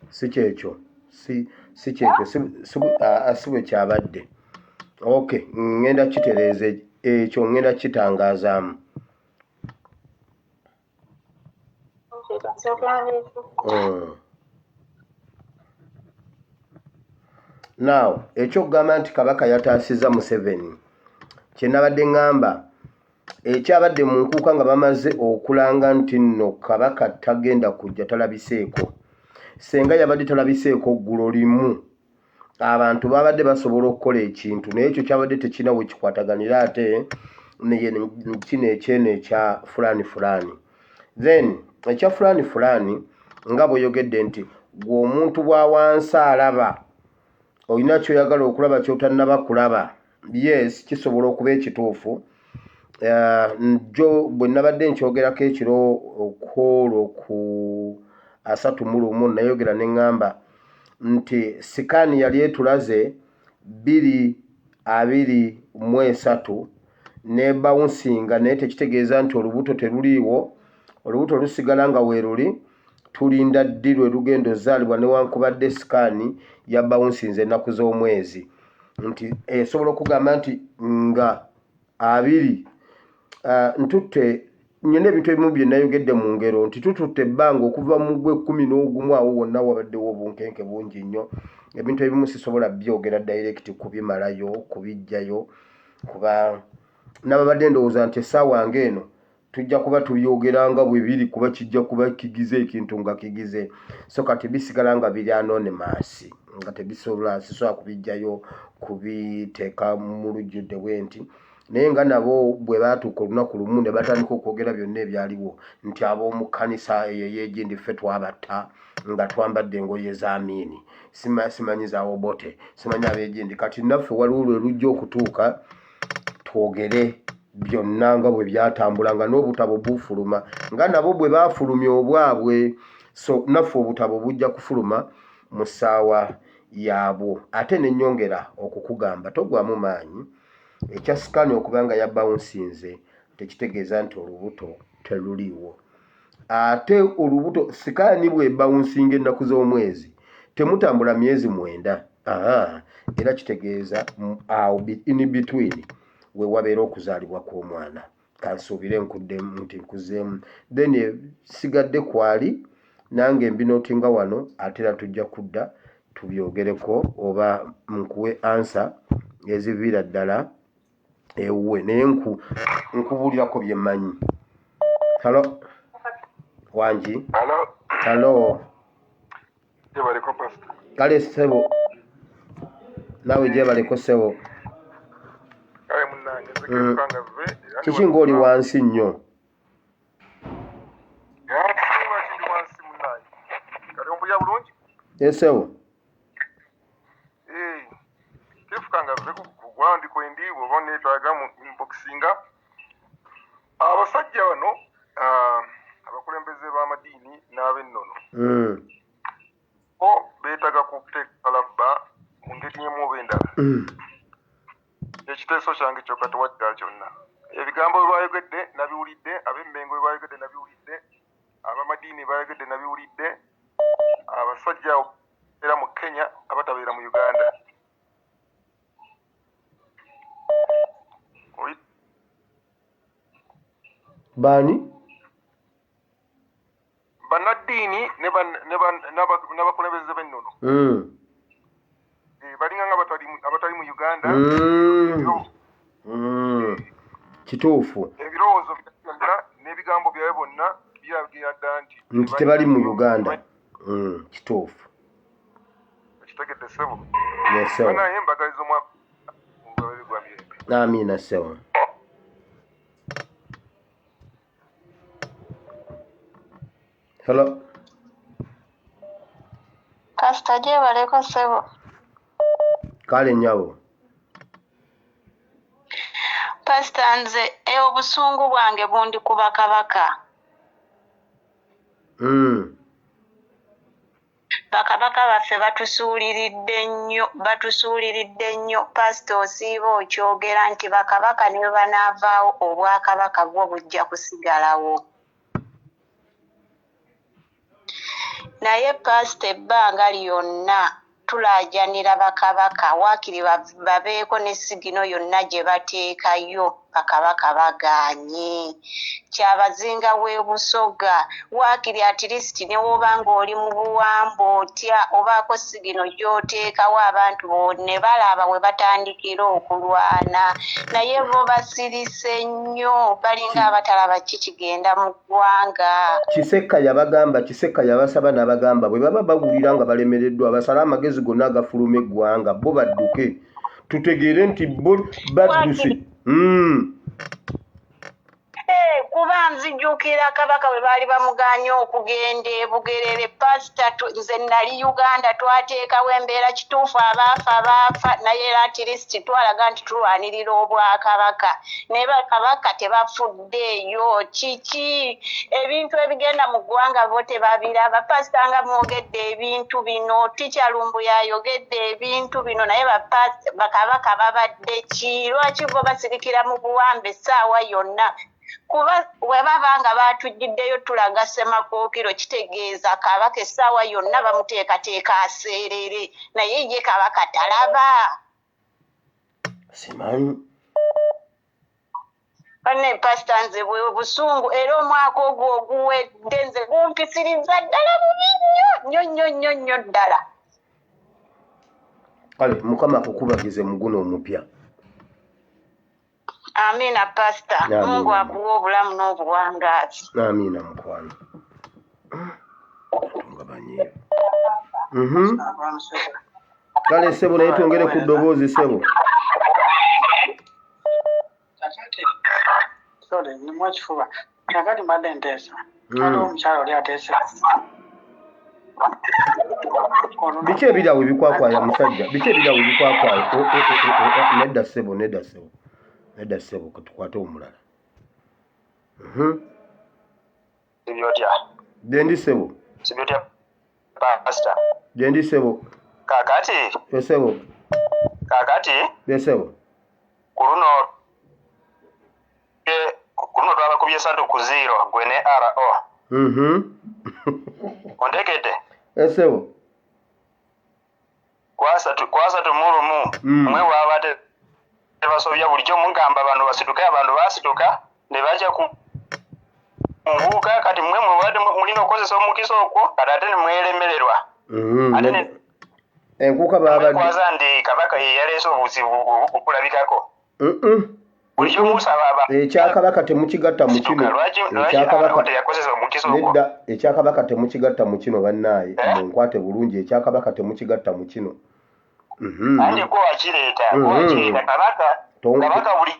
si kyekyo, si kyekyo, si bwe kyabadde. Okay, ŋŋenda kitereeza ekyo, ŋŋenda kitangaazaamu. Now, ekyokugamba nti Kabaka yataasizza Museveni, kye nabadde ŋŋamba ekyabadde mu nkuuka nga bamaze okulanga nti nno Kabaka tagenda kujja, talabiseeko. Senga yabadde talabiseeko ggulo limu, abantu babadde basobola okukola ekintu, naye ekyo kyabadde tekirina we kikwataganira ate kino ekyeno ekya fulani fulani. Then ekya fulani fulani nga bw'oyogedde nti gwe omuntu bwa wansi alaba olina ky'oyagala okulaba ky'otannaba kulaba, yes, kisobola okuba ekituufu. Jo bwe nabadde nkyogerako ekiro okwolwo ku 31, nayogera ne ŋŋamba nti sikaani yali etulaze 2023 ne bawunsinga, naye tekitegeeza nti olubuto teruliiwo, olubuto lusigala nga weeruli, tulinda ddi lwe lugenda ozaalibwa, newankubadde sikaani ya bawunsinze ennaku z'omwezi nti esobola okugamba nti nga 2 ntutte nyina ebintu ebimu bye nayogedde mu ngero nti tututte ebbanga okuva mu gwe 11, awo wonna wabaddewo obunkenke bungi nnyo. Ebintu ebimu sisobola byogera direct kubimalayo kubiggyayo, kuba nababadde ndowooza nti essaawa ng'eno tujja kuba tubyogera nga bwe biri, kuba kijja kuba kigize ekintu nga kigize. So kati bisigala nga biri anonymous, nga tebisobola, sisobola kubiggyayo kubiteeka mu lujjudde bwe nti. Naye nga nabo bwe baatuuka olunaku lumu ne batandika okwogera byonna ebyaliwo nti ab'omu kkanisa eyo ey'egindi ffe twabatta nga twambadde engoye za Amiini, simanyi za Obote, simanyi ab'egindi. Kati naffe waliwo lwe lujja okutuuka twogere byonna nga bwe byatambula, nga n'obutabo bufuluma nga nabo bwe baafulumya obwabwe. So naffe obutabo bujja kufuluma mu ssaawa yaabwo. Ate ne nnyongera okukugamba togwamu maanyi, ekya sikaani okuba nga yabawunsinze tekitegeeza nti olubuto teruliiwo. Ate olubuto sikaani bw'ebawunsinga ennaku z'omwezi temutambula myezi 9, era kitegeeza awo in between we wabeera okuzaalibwa kw'omwana. Kansuubire nkuddemu nti nkuzeemu. Then sigadde kwali nange mbinootinga wano, ate era tujja kudda tubyogereko oba nkuwe ansa eziviira ddala ewuwe, naye nkubuulirako bye mmanyi. Halo, wangi? Halo. Kale ssebo, naawe gyebaleko ssebo. Kiki ng'oli wansi nnyo? Esebo. Chief Kanga nve ku ground kwendi bw'oba neetaaga mu inboxinga. Abasajja bano abakulembeze b'amadiini n'ab'ennono bo beetaaga kuteeka labba mu ngeri emu oba endala. Ekiteeso kyange kyokka tewaddala kyonna. Ebigambo bye baayogedde nabiwulidde, ab'Emmengo bye baayogedde nabiwulidde, ab'amadiini baayogedde nabiwulidde, abasajja era mu Kenya abatabeera mu Uganda. Baani? Bannaddiini n'abakulembeze b'ennono. Balinga nga abatali mu Uganda. Kituufu. Ebirowoozo byonna n'ebigambo byabwe bonna biragira ddala nti tebali mu Uganda. Kituufu. Kitegedde ssebo. Yes, ssebo. Naye mbagaliza omwaka gwa mirembe. Amiina ssebo. Hello. Pastor gyebaleko ssebo. Kale nnyabo. Pastor nze obusungu bwange bundi ku bakabaka. Bakabaka baffe batusuuliridde nnyo. Pastor osiiba okyogera nti bakabaka ne bwe banaavaawo obwakabaka bwo bujja kusigalawo. Naye pastor ebbanga lyonna tulaajanira bakabaka waakiri babeeko ne sigino yonna gye bateekayo bakabaka bagaanye. Kyabazinga w'e Busoga waakiri at least ne w'oba ng'oli mu buwambe otya obaako sigino gy'oteekawo abantu ne balaba we batandikira okulwana. Naye bo basirise nnyo balinga abatalaba ki kigenda mu ggwanga. Kisekka yabagamba, Kisekka yabasaba n'abagamba bwe baba bawulira nga balemereddwa basale amagezi gonna agafuluma eggwanga bo badduke tutegeere nti bo badduse. Kuba nzijukira kabaka bwe baali bamugaanye okugenda e Bugerere. Pastor nze nali Uganda twateekawo embeera kituufu abaafa baafa naye era at least twalaga nti tulwanirira obwakabaka naye bakabaka tebafuddeeyo. Kiki ebintu ebigenda mu ggwanga bo tebabiraba. Pastor nga mwogedde ebintu bino, Teacher Lumbuye ayogedde ebintu bino naye bakabaka babadde ki? Lwaki bo basirikira mu buwambe essaawa yonna? Kuba bwe baba nga baatujjiddeyo tulaga Ssemakookiro kitegeeza kabaka essaawa yonna bamuteekateeka aseerere naye ye kabaka talaba. Simanyi. Banne pastor nze bwe busungu era omwaka ogwo oguwedde nze gumpisiriza ddala bubi nnyo nnyo nnyo nnyo ddala. Kale Mukama akukubagize mu guno omupya. Amina pastor. Mungu akuwe obulamu n'obuwangaazi. Amina mukwano. Tungabanyiivu. Kale ssebo naye twongere ku ddoboozi ssebo. Sorry, nnimwa ekifuba. Kaakati mbadde nteesa. Waliwo omukyala oli ateesa. Biki ebiri awo ebikwakwaya musajja? Biki ebiri awo ebikwakwaya? Nedda ssebo, nedda ssebo. Nedda ssebo, katukwate omulala. Sibyotya. Gyendi ssebo. Sibyotya pastor. Gyendi ssebo. Kaakati. Ssebo. Kaakati. Ssebo. Ku luno twabakubye 3-0 gwe ne RO. Ontegedde. Ssebo. Kwasatu mu lumu. Mwe waabadde basobya bulijjo mugamba bano basituke, abantu basituka ne bajja ku nkuuka. Kati mmwe mubadde mulina okukozesa omukisa ogwo kati ate ne mweremererwa. Enkuuka babadde kwaza nti kabaka ye yaleese obuzibu okulabikako. Bulijjo musaba ekyakabaka temukigatta mu kino. Nedda, ekyakabaka temukigatta mu kino bannaaye. Munkwate bulungi, ekyakabaka temukigatta mu kino. Ate gwe wakireeta, kabaka buli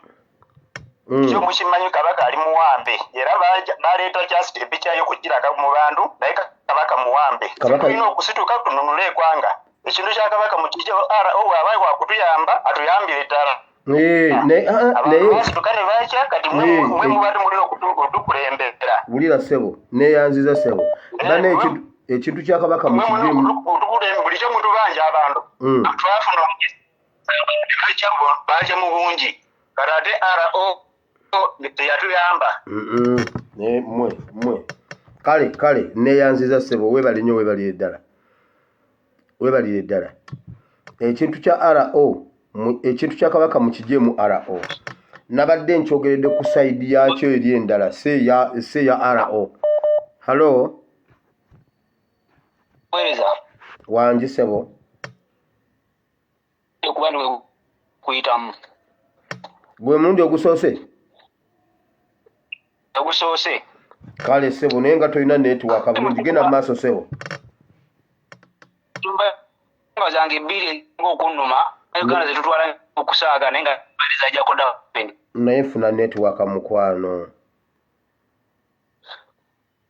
kyo mukimanyi kabaka ali muwambe era baleeta just epicha yo kugiraka mu bantu naye Kabaka muwambe. Tulina okusituka tununule eggwanga. Ekintu kya Kabaka mukijje, RO bw'aba wakutuyamba atuyambire ddala. Naye Basituka ne bakya kati mwe mubadde mulina okutukulembera. Wulira ssebo, neeyanziza ssebo. Bana ekintu kya Kabaka mukijjemu. Buli kyo mutubanja abantu. Twafuna omukisa baja mu bungi, kati ate RO teyatuyamba. Mwe kale neeyanziza ssebo, weebale nnyo, weebalire ddala, weebalire ddala. Ekintu kya RO, ekintu kya Kabaka mukijjemu RO. Nabadde nkyogeredde ku sayidi yakyo eri endala, si ya RO. Hallo, wangi ssebo. Kuyitamu gwe mulundi ogusoose? Ogusoose. Kale ssebo, naye nga tolina netiwaaka bulungi, genda mu maaso ssebo. Ensonga zange bbiri ng'okunnuma Uganda zetutwala okusaaga, naye nga zajjako dda. Naye funa netiwaaka mukwano.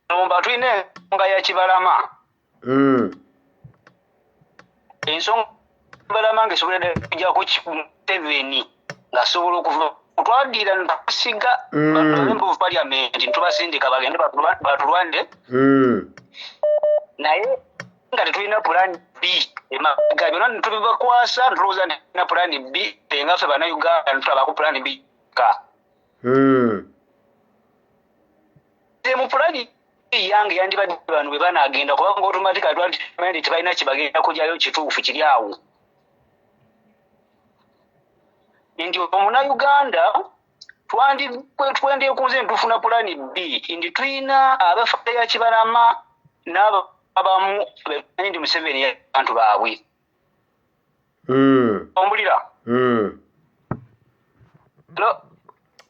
Numba tulina ensonga ya Kibalama. Ensonga Kibalama ng'esobola kujjako Museveni ng'asobola okuva twaddiira ntusiga member of parliament ntubasindika bagende batulwande, naye nga tetulina plan B. Emabega byonna ntubibakwasa, ntulowooza nti tulina plan B, nga ffe Bannayuganda ntulabako plan B ka mu plan yange yandibadde bano bwe banaagenda, kubanga automatically twali nti tebalina kye bagenda kugyayo kituufu kiri awo, nti omunnayuganda twandyekunze ntufuna plan B, nti tulina abafa ya Kibalama n'abo abamu bemanyi nti Museveni abantu baabwe. Ombulira?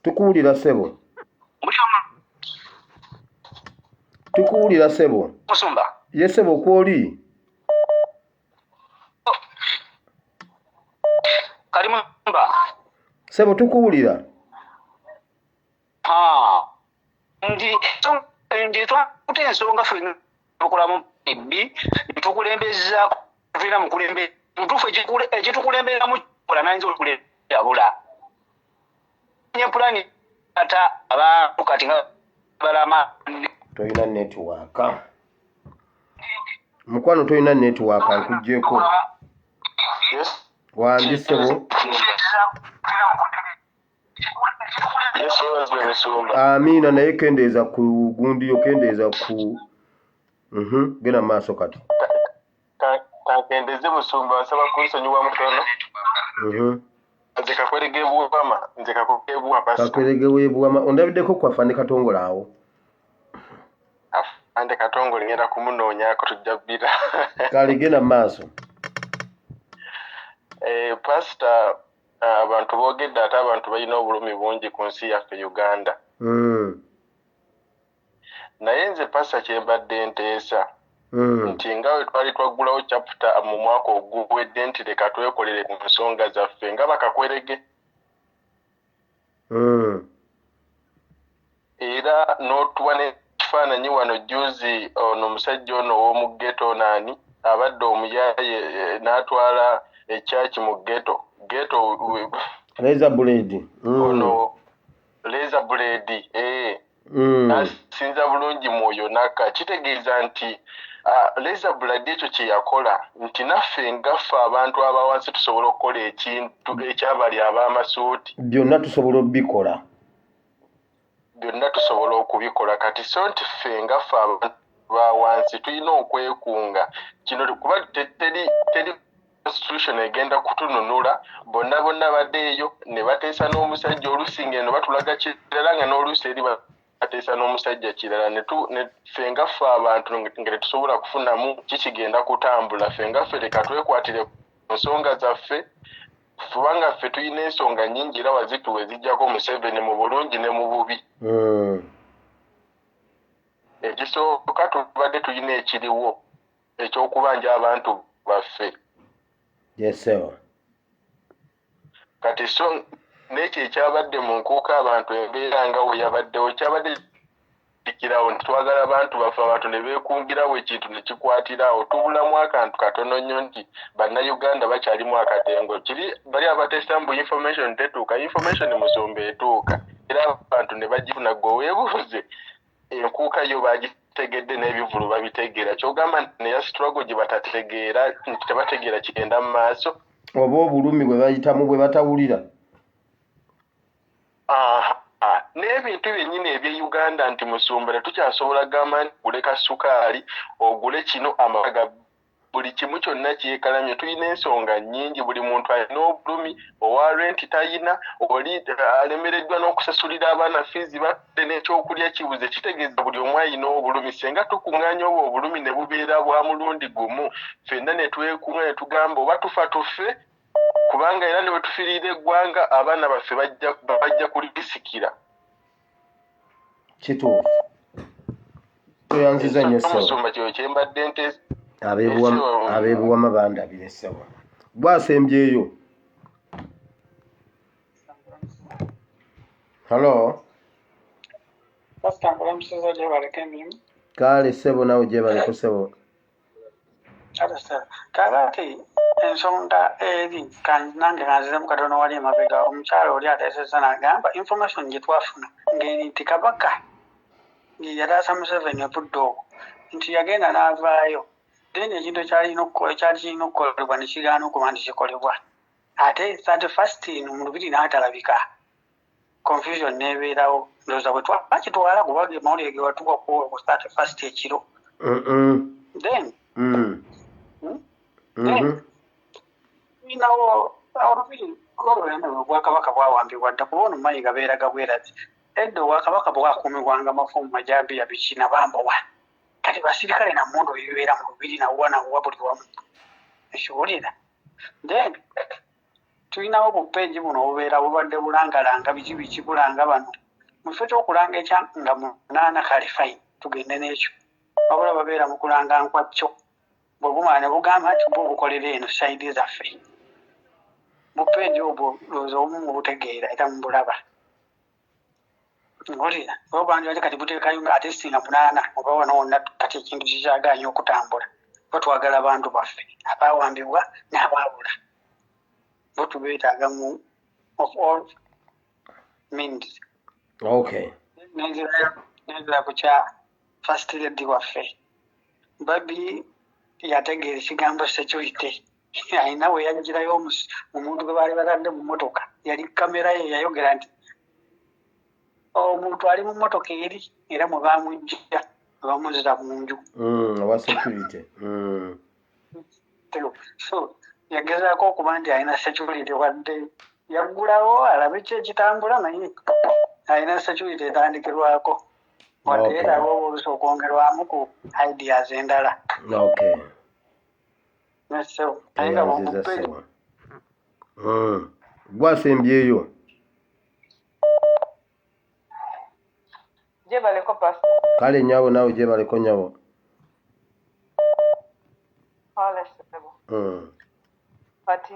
Tukuwulira ssebo, tukuwulira ssebo. Musumba. Ye ssebo, kwoli. Kali musumba. Ssebo, tukuwulira. Nti twakuta ensonga ffe tukolamu B, tukulembeza, tulina mukulembe mutuufu ekitukulemberamu kola nayinza okulabula nye pulani ata abantu kati nga balama. Tolina netiwaaka mukwano, tolina netiwaaka, nkuggyeko. Wangi ssebo. Amiina, naye kendeeza ku gundiyo, kendeeza ku genda mu maaso kati. Kankendeze musumba, nsaba kunsonyiwa mutono. Nze Kakwerege Bwama, nze Kakwerege Bwama. Kakwerege Bwama, ondabiddeko kwafa ne Katongole awo. Ande Katongole ngenda kumunoonyaako, tujja bbira. Kale, genda mu maaso. Pasita, abantu boogedde, ate abantu balina obulumi bungi ku nsi yaffe Uganda. Naye nze pasita, kyembadde nteesa nti nga we twali twaggulawo chapter mu mwaka oguwedde nti leka twekolere ku nsonga zaffe nga bakakwerege, era n'otuwa n'ekifaananyi wano juzi, ono omusajja ono ow'omu ghetto naani abadde omuyaaye n'atwala ekyaki mu ghetto ghetto. Reza Blade. Ono Reza Blade n'asinza bulungi mwoyo nakka, kitegeeza nti Reza Blade ekyo kye yakola nti naffe ngaffe abantu abawansi tusobola okukola ekintu ekyabali ab'amasuuti. Byonna tusobola obikola. Byonna tusobola okubikola. Kati so nti ffe ngaffe abantu ba wansi tulina okwekunga kino, kuba teri constitution egenda kutununula. Bonna bonna badde eyo ne bateesa n'omusajja, oluusi ngeno batulaga kirala, nga n'oluusi eri bateesa n'omusajja kirala, ffe nga ffe abantu nga tetusobola kufunamu kikigenda kutambula. Ffe nga ffe leka twekwatire ku nsonga zaffe, kubanga ffe tulina ensonga nnyingi era wazituwa ezijjako Museveni mu bulungi ne mu bubi. Ekisooka, tubadde tulina ekiriwo ekyokubanja abantu baffe. Yes sir. Kati so n'ekyo ekyabadde mu nkuuka, abantu embeera nga we yabaddewo kyabadde Tikirawo nti twagala abantu baffe, abantu ne beekungirawo ekintu ne kikwatirawo. Tubulamu akantu katono nnyo nti Bannayuganda bakyalimu akatengo kiri bali abateesa mbu information tetuuka. Information, musumba, etuuka era abantu ne bagifuna. Gwe weebuuze, enkuuka yo bagitegedde n'ebivulu babitegeera. Kyogamba nti neya struggle gye batategeera, nti tebategeera kigenda mu maaso? Oba obulumi bwe bayitamu bwe batawulira. Aha, n'ebintu byennyini eby'e Uganda nti, musumba, tetukyasobola gamba nti ogule kasukaali, ogule kino, amaka, buli kimu kyonna kyekalamye. Tulina ensonga nnyingi, buli muntu alina obulumi. Owa renti tayina, oli alemereddwa n'okusasulira abaana fiizi, badde n'ekyokulya kibuze. Kitegeeza buli omu alina obulumi. Senga tukuŋŋaanya obwo obulumi ne bubeera bwa mulundi gumu, ffenna ne twekuŋŋa ne tugamba oba tufa tufe, kubanga era ne bwe tufiirira eggwanga, abaana baffe bajja kulisikira. Kituufu, toyanziza nnyo ssebo. Omusumba, kyo kyembadde nteesa. Abeebuwama bandabire ssebo, gwasembyeyo. Hallo. Pasita, nkulamusiza, gyebaleko emirimu. Kale ssebo, nawe gyebaleko ssebo. Kale ssebo, kaakati ensonga eri nange kanziremu katono wali emabega. Omukyala oli ateesezza n'agamba information gye twafuna ng'eri nti Kabaka yataasa Museveni obudde obwo, nti yagenda n'avaayo, then ekintu ekyalina ekyali kirina okukolebwa ne kigaana okuba nti kikolebwa, ate 31st mu lubiri n'atalabika, confusion n'ebeerawo. Ndowooza bwe twakitwala kuba ge mawulire ge watuwa ku 31st ekiro. Then Then tulinawo olubiri olwene, obwakabaka bwawambibwa dda, kuba ono Mayiga beeraga bwerazi. Edda obwakabaka bwakuumibwanga mafumu, majambiya, biki nabambowa. Kati basirikale namundu ebibeera mu lubiri nawwa nawwa buli wamu, ekiwulira. Then tulinawo bupeegi buno obubeera bubadde bulangalanga biki biki, bulanga bano mu kifo ky'okulanga ekya nga 8. Kale fine, tugende n'ekyo, wabula babeera mu kulanga nkwakyo. Bwe bumala ne bugamba nti bwo bukolera eno side zaffe. Bupeegi obwo lowooza obumu mubutegeera era mubulaba, ngolira oba bandibadde kati buteekayo nga ate singa 8 oba wano wonna. Kati ekintu kikyagaanye okutambula, bo twagala bantu baffe abawambibwa n'abaabula, bo tubeetaaga mu of all means. Nenzira ku kya first lady waffe. Babi yategeera ekigambo security, alina we yagirayo omuntu gwe baali batadde mu motoka, yali kamera ye yayogera nti omuntu ali mu motoka eri, era mwe bamujja ne bamuzira mu nju. Owa security. So yagezaako okuba nti alina security, wadde yaggulawo alabe ki ekitambula, naye alina security etandikirwako, wadde yeetaaga oba oluusi okwongerwamu ku ideas endala. Nesebo, naye nga Toyanziza bwomupeeri. ssebo. Gwasembyeyo. Gyebaleko, pasita. Kale nyabo, naawe gyebaleko nyabo. Kale ssebo. Kati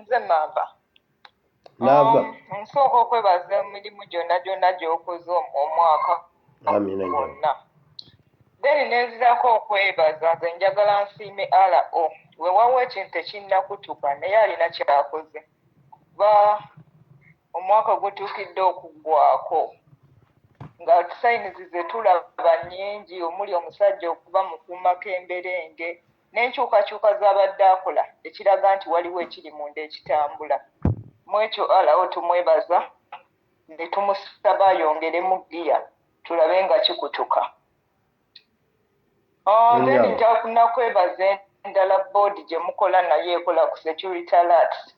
nze Naava. Naava. Nsooka okwebaza emirimu gyonna gyonna gy'okoze omwaka Amina nyabo. gwonna. Then nenzirako okwebaza, nze njagala nsiime RO. Wewawo ekintu tekinnakutuka, naye alina kyakoze, kuba omwaka gutuukidde okuggwako nga signs ze tulaba nnyingi, omuli omusajja okuba mukuumako emberenge n'enkyukakyuka z'abadde akola, ekiraga nti waliwo ekiri munda ekitambula. Mu ekyo RO tumwebaza ne tumusaba ayongeremu ggiya, tulabe nga kikutuka. Then Nyabo. nja nakwebaza endala board gye mukola naye ekola ku security alerts.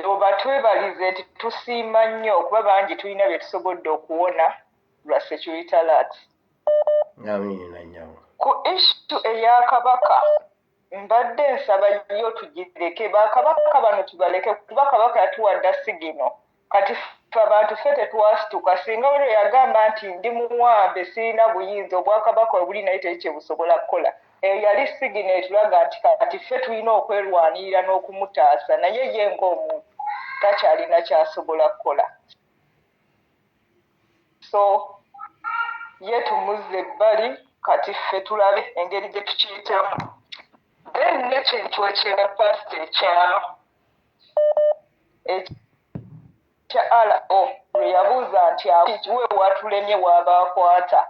Oba twebalize nti tusiima nnyo, okuba bangi tulina bye tusobodde okuwona lwa security alerts. Amina nyabo. Ku issue eya Kabaka, mbadde nsaba yo tugireke, bakabaka bano tubaleke, kuba Kabaka yatuwadda signal. Kati ffe abantu ffe tetwasituka. Singa olwo yagamba nti ndi muwambe, sirina buyinza, obwakabaka obuli naye teri kye busobola kukola, eyo yali signal etulaga nti kati ffe tulina okwerwanirira n'okumutaasa, naye ye ng'omuntu takyalina kyasobola kukola. So Ye tumuzze ebbali, kati ffe tulabe engeri gye tukiyitamu. Then n'ekintu ekirala pasita ekya ekya RO lwe yabuuza nti we watulemye w'aba akwata.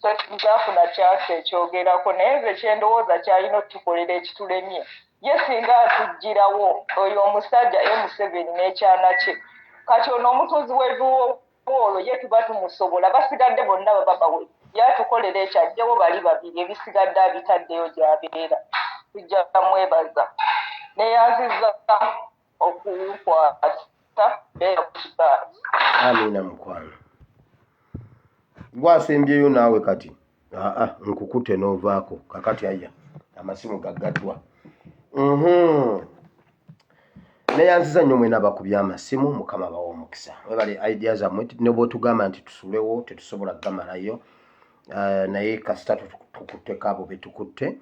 Tetuzafuna kyasa ekyogerako naye nze kyendowooza kyalina otukolera ekitulemye ye singa atuggyirawo oyo omusajja e Museveni n'ekyana kye kati ono omutuuzi w'ebiwoowoolo ye tuba tumusobola basigadde bonna baba bawe ye atukolera ekyo aggyewo bali babiri ebisigadde abitaddeyo gy'abeera tujja mwebaza neyanziza okunkwata beera ku kibaati. Amiina mukwano. Gwasembyeyo naawe kati aa nkukute n'ovaako kakati aya amasimu gaggaddwa. Neyanziza nnyo mwena abakubye amasimu mukama abawe omukisa webale idea zammwe ne bwotugamba nti tusulewo tetusobola kugamalayo naye kasita tukutteko abo betukutte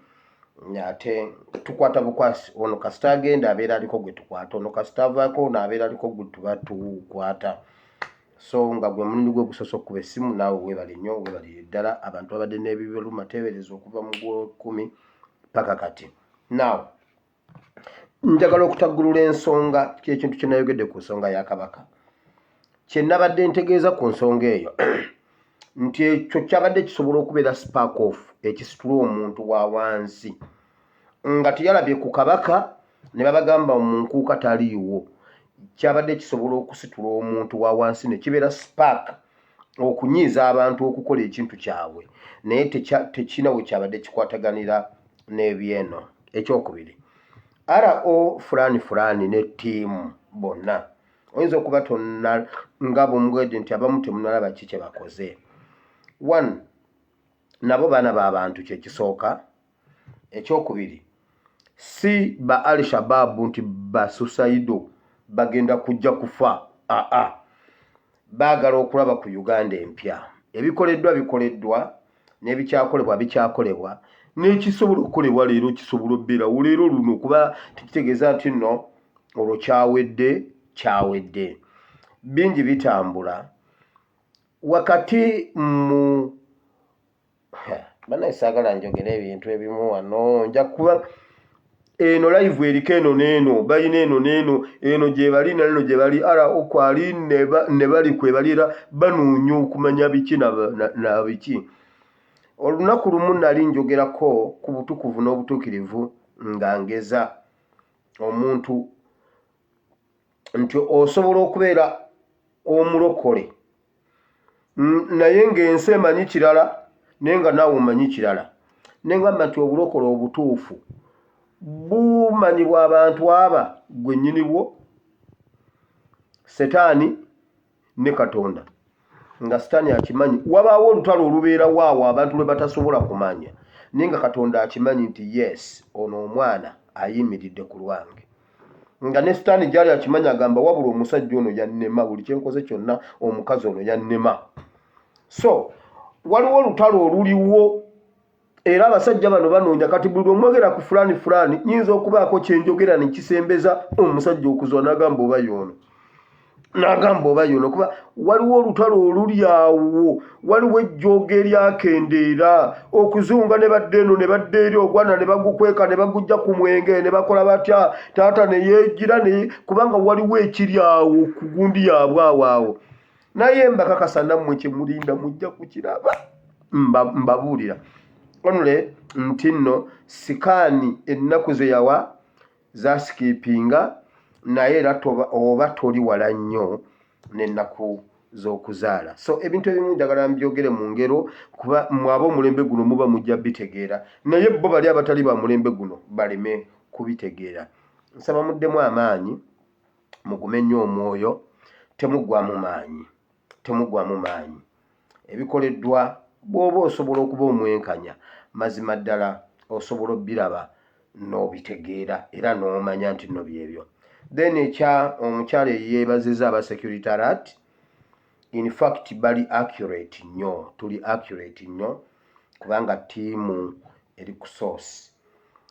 ate tukwata bukwasi ono kasita agenda abeera aliko gwe tukwata ono kasita avaako ono abeera aliko gwe tuba tukwata so nga gwe mulundi gwe gusoose okukuba essimu naawe weebale nnyo weebalire ddala abantu babadde n'ebibaluma teebereza okuva mu gwekumi paka kati now njagala okutaggulula ensonga kyekintu kye nayogedde ku nsonga ya kabaka kye nabadde ntegeeza ku nsonga eyo nti ekyo kyabadde kisobola okubeera spark off ekisitula omuntu wa wansi nga teyalabye ku kabaka ne babagamba mu nkuuka taliiwo kyabadde kisobola okusitula omuntu wa wansi ne kibeera spark okunyiiza abantu okukola ekintu kyabwe naye tekirina we kyabadde kikwataganira n'ebyeno ekyokubiri RO fulani fulani ne ttiimu bonna oyinza okuba tonna nga bwomugedde nti abamu temunalaba ki kye bakoze one nabo baana ba bantu kyekisooka ekyokubiri si ba al shababu nti basusaido bagenda kujja kufa aa baagala okulaba ku Uganda empya ebikoleddwa bikoleddwa n'ebikyakolebwa bikyakolebwa n'ekisobola okukolebwa leero kisobola okubeerawo leero luno kuba tekitegeeza nti nno olwo kyawedde kyawedde bingi bitambula wakati mu banaye saagala njogere ebintu ebimu wano nja kuba eno live eriko eno n'eno balina eno n'eno eno gyebali nalino gyebali ara okwali ne bali kwebali era banoonya okumanya biki na biki olunaku lumu nali njogerako ku butukuvu n'obutuukirivu nga ngeza omuntu nti osobola okubeera omulokole naye ng'ensi emanyi kirala naye nga naawe omanyi kirala ne ngamba nti obulokole obutuufu bumanyibwa abantu aba gwe nnyini bwo setaani ne katonda nga sitaani akimanyi wabaawo olutalo olubeerawo awo abantu lwe batasobola kumanya naye nga katonda akimanyi nti yes ono omwana ayimiridde ku lwange nga ne sitaani gyali akimanyi agamba wabula omusajja ono yannema buli kyenkoze kyonna omukazi ono yannema so waliwo olutalo oluliwo era abasajja bano banoonya kati buli lwomwogera ku fulani fulani nyinza okubaako kyenjogera nekisembeza omusajja okuzwa nagamba oba yoono nagamba oba yono kuba waliwo olutalo oluli awo waliwo ejjooga eryakendeera okuzunga ne badda eno ne badda eri ogwana ne bagukweka ne bagujja ku mwenge ne bakola batya taata ne yeegira ne kubanga waliwo ekiri awo ku gundi yaabwe awo awo naye mbakakasa nammwe kye mulinda mujja kukiraba mbabuulira onule nti nno sikaani ennaku ze yawa zasikipinga naye era oba toli wala nnyo n'ennaku z'okuzaala so ebintu ebimu njagala mbyogere mu ngero kuba mwe ab'omulembe guno muba mujja bitegeera naye bo bali abatali ba mulembe guno baleme kubitegeera nsaba muddemu amaanyi mugume nnyo omwoyo temuggwamu maanyi temuggwamu maanyi ebikoleddwa bw'oba osobola okuba omwenkanya mazima ddala osobola obbiraba n'obitegeera era n'omanya nti nno byebyo then ekya omukyala eyeebaziza aba security alert in fact bali accurate nnyo tuli accurate nnyo kubanga ttiimu eri ku source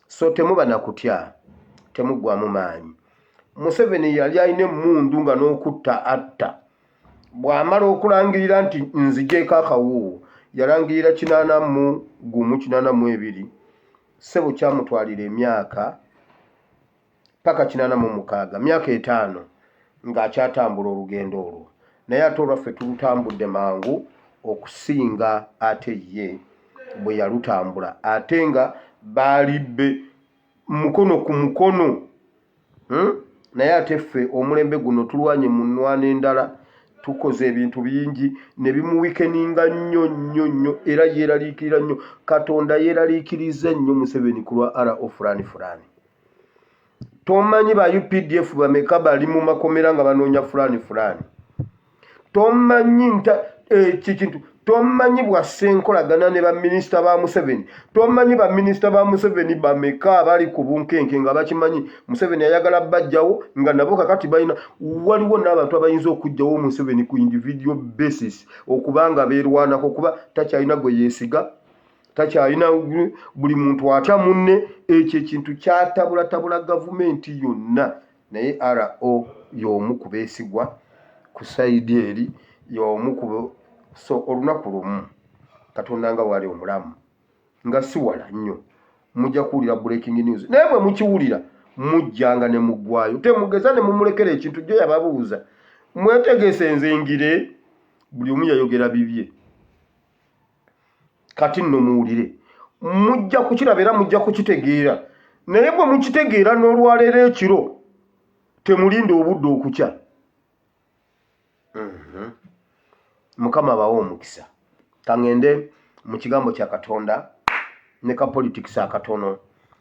so temuba na kutya temuggwamu maanyi Museveni yali alina emmundu nga n'okutta atta bw'amala okulangirira nti nzigyeko akawuuwo Yalangirira 81, 82. Ssebo, kyamutwalira emyaka paka 86, myaka 5 ng'akyatambula olugendo olwo. Naye ate olwaffe tulutambudde mangu okusinga ate ye bwe yalutambula, ate nga baali be mukono ku mukono, Naye ate ffe omulembe guno tulwanye mu nnwana endala, tukoze ebintu bingi ne bimuwikeninga nnyo nnyo nnyo, era yeeraliikirira nnyo. Katonda yeeraliikiriza nnyo Museveni ku lwa RO fulaani fulaani. Tomanyi ba UPDF bameka bali mu makomera nga banoonya fulaani fulaani. Tomanyi nta ekyo kintu, tomanyi bw'assa enkolagana ne baminisita ba Museveni. Tomanyi baminisita ba Museveni bameka abali ku bunkenke nga bakimanyi Museveni ayagala bajjawo, nga nabo kakati balina. Waliwo n'abantu abayinza okuggyawo Museveni ku individual basis, okuba nga beerwanako, kuba takyalina gwe yeesiga, takyalina, buli muntu atya munne. Ekyo ekintu kyatabulatabula gavumenti yonna, naye RO y'omu ku beesigwa ku sayidi eri, y'omu ku. So olunaku lumu, Katonda nga wali omulamu, nga si wala nnyo, mujja kuwulira breaking news. Naye bwe mukiwulira mujjanga ne muggwayo, temugeza ne mumulekera ekintu. Jjo yababuuza, "Mwetegese nze ngire?" Buli omu yayogera bibye. Kati nno muwulire, mujja kukiraba era mujja kukitegeera. Naye bwe mukitegeera n'olwaleero ekiro, temulinda obudde okukya. Mukama abawe omukisa. Kaŋŋende mu kigambo kya Katonda ne ka politics akatono,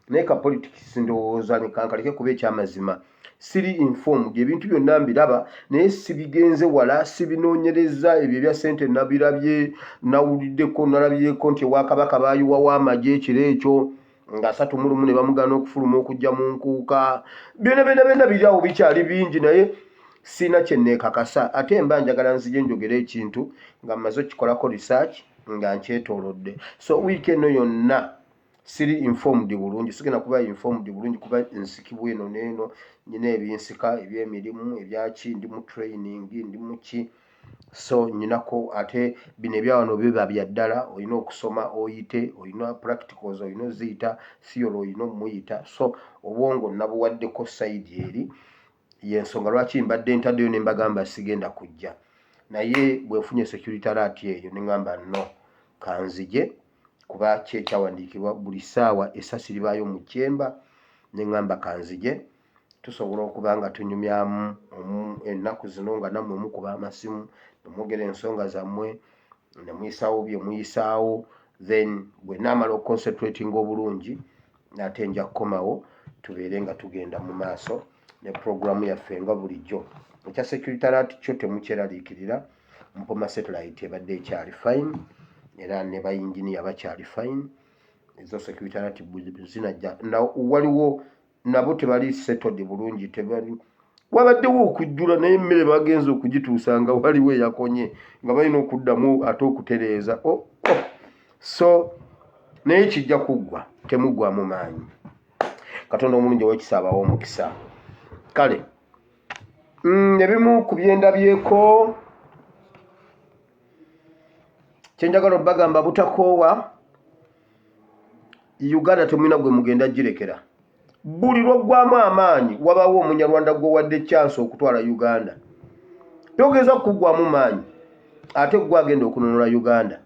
naye ka politics ndowooza kankaleke, kuba ekyamazima siri informed. Ebintu byonna mbiraba naye sibigenze wala, sibinoonyereza. Ebyo ebya ssente nabirabye, nawuliddeko, nalabyeko nti ewakabaka bayiwawo amagye ekiro ekyo nga 31 ne bamugaana okufuluma okujja mu nkuuka. Byonna byonna byonna biri awo, bikyali bingi, naye siina kye neekakasa. Ate mba njagala nzije njogere ekintu nga mmaze okukikolako research, nga nkyetoolodde. So wiiki eno yonna siri informed bulungi, sigenda kuba informed bulungi, kuba nsikibwa eno n'eno, nyina ebinsika ebyemirimu ebyaki, ndi mu training, ndi muki. So nyinako ate bino ebyawano biba bya ddala, olina okusoma oyite, olina practicals, olina oziyita, theory olina omuyita. So obwongo nabuwaddeko side eri. Yensonga lwaki mbadde ntaddeyo ne mbagamba sigenda kujja. Naye bwenfunye security alert eyo, ne ŋŋamba no, kanzije, kuba kyekyawandiikibwa, buli ssaawa essasi libaayo mu kyemba. Ne ŋŋamba kanzije, tusobola okuba nga tunyumyamu ennaku zino, nga nammwe mukuba amasimu ne mwogera ensonga zammwe ne muyisaawo bye muyisaawo. Then bwe naamala okuconcentratinga obulungi, ate nja kukomawo tubeere nga tugenda mu maaso ne puroguramu yaffe nga bulijjo. Ekya security alert kyo temukyeraliikirira. Mpoma satellite ebadde ekyali fine, era ne bayinginiya bakyali fine. Ezo security alert zinajja, waliwo nabo tebali settled bulungi, tebali. Wabaddewo okujjula, naye emmere bagenza okugituusa nga waliwo eyakonye, nga balina okuddamu ate okutereeza. Oh. So naye kijja kuggwa, temuggwamu maanyi. Katonda omulungi ow'ekisa abawa omukisa. Kale ebimu ku byendabyeko kyenjagala obbagamba, butakoowa. Uganda temulina gwe mugenda girekera. Buli lwoggwamu amaanyi, wabaawo Omunyarwanda gwewadde chance okutwala Uganda. Togeza kuggwamu maanyi, ate gwe agenda okununula Uganda.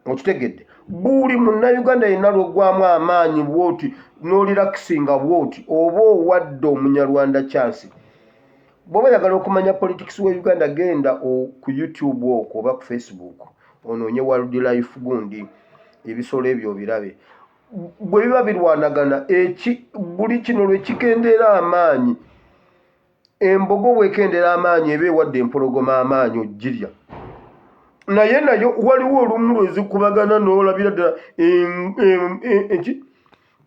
Okitegedde? Buli Munnayuganda yenna lwoggwamu amaanyi bwoti n'orelaxinga bwoti, oba owadde Omunyarwanda chance. Bw'oba oyagala okumanya politics wa Uganda, genda ku YouTube okwo oba ku Facebook, onoonye wildlife gundi, ebisolo ebyo obirabe bwe biba birwanagana. Eki buli kino lwe kikendeera amaanyi, embogo bwekendera amaanyi, eba ewadde empologoma amaanyi ogirya. Naye nayo waliwo olumu lwezikubagana n'olabira ddala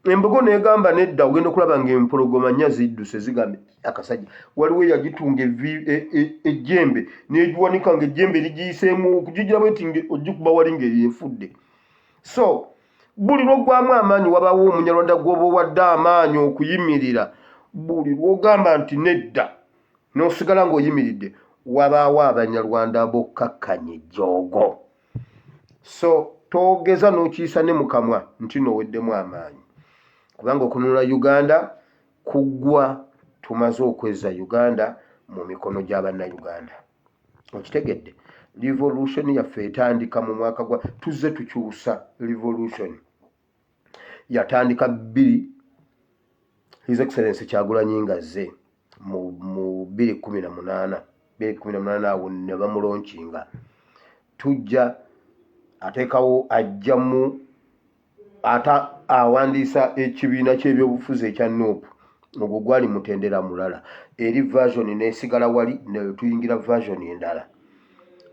embogo negamba nedda. Ogenda okulaba ngaempologoma nnya zidduse, zigambe akasajja. Waliwo eyagitunga ejjembe negiwanika, nga ejjembe ligiyiseemu okugigira bweti, ogikuba wali ngaeyefudde. So buli lwoggwamu amaanyi, wabaawo Omunyarwanda gwoba owadde amaanyi okuyimirira. Buli lwogamba nti nedda n'osigala ng'oyimiridde, wabaawo Abanyarwanda bokkakkanya ejjoogo. So togeza n'okiyisa ne mu kamwa nti nno oweddemu amaanyi, kubanga okununula Uganda kuggwa tumaze okwezza Uganda mu mikono gya Bannayuganda. Okitegedde? Revolution yaffe etandika mu mwaka gwa tuzze tukyusa revolution yatandika bbiri His Excellency Kyagulanyi nga azze mu 2018, 2018 awo ne bamulonkinga tujja ateekawo ajja mu ata awandiisa ekibiina ky'ebyobufuzi ekya nup. Ogwo gwali mutendera mulala, eri version nesigala wali netuyingira version endala,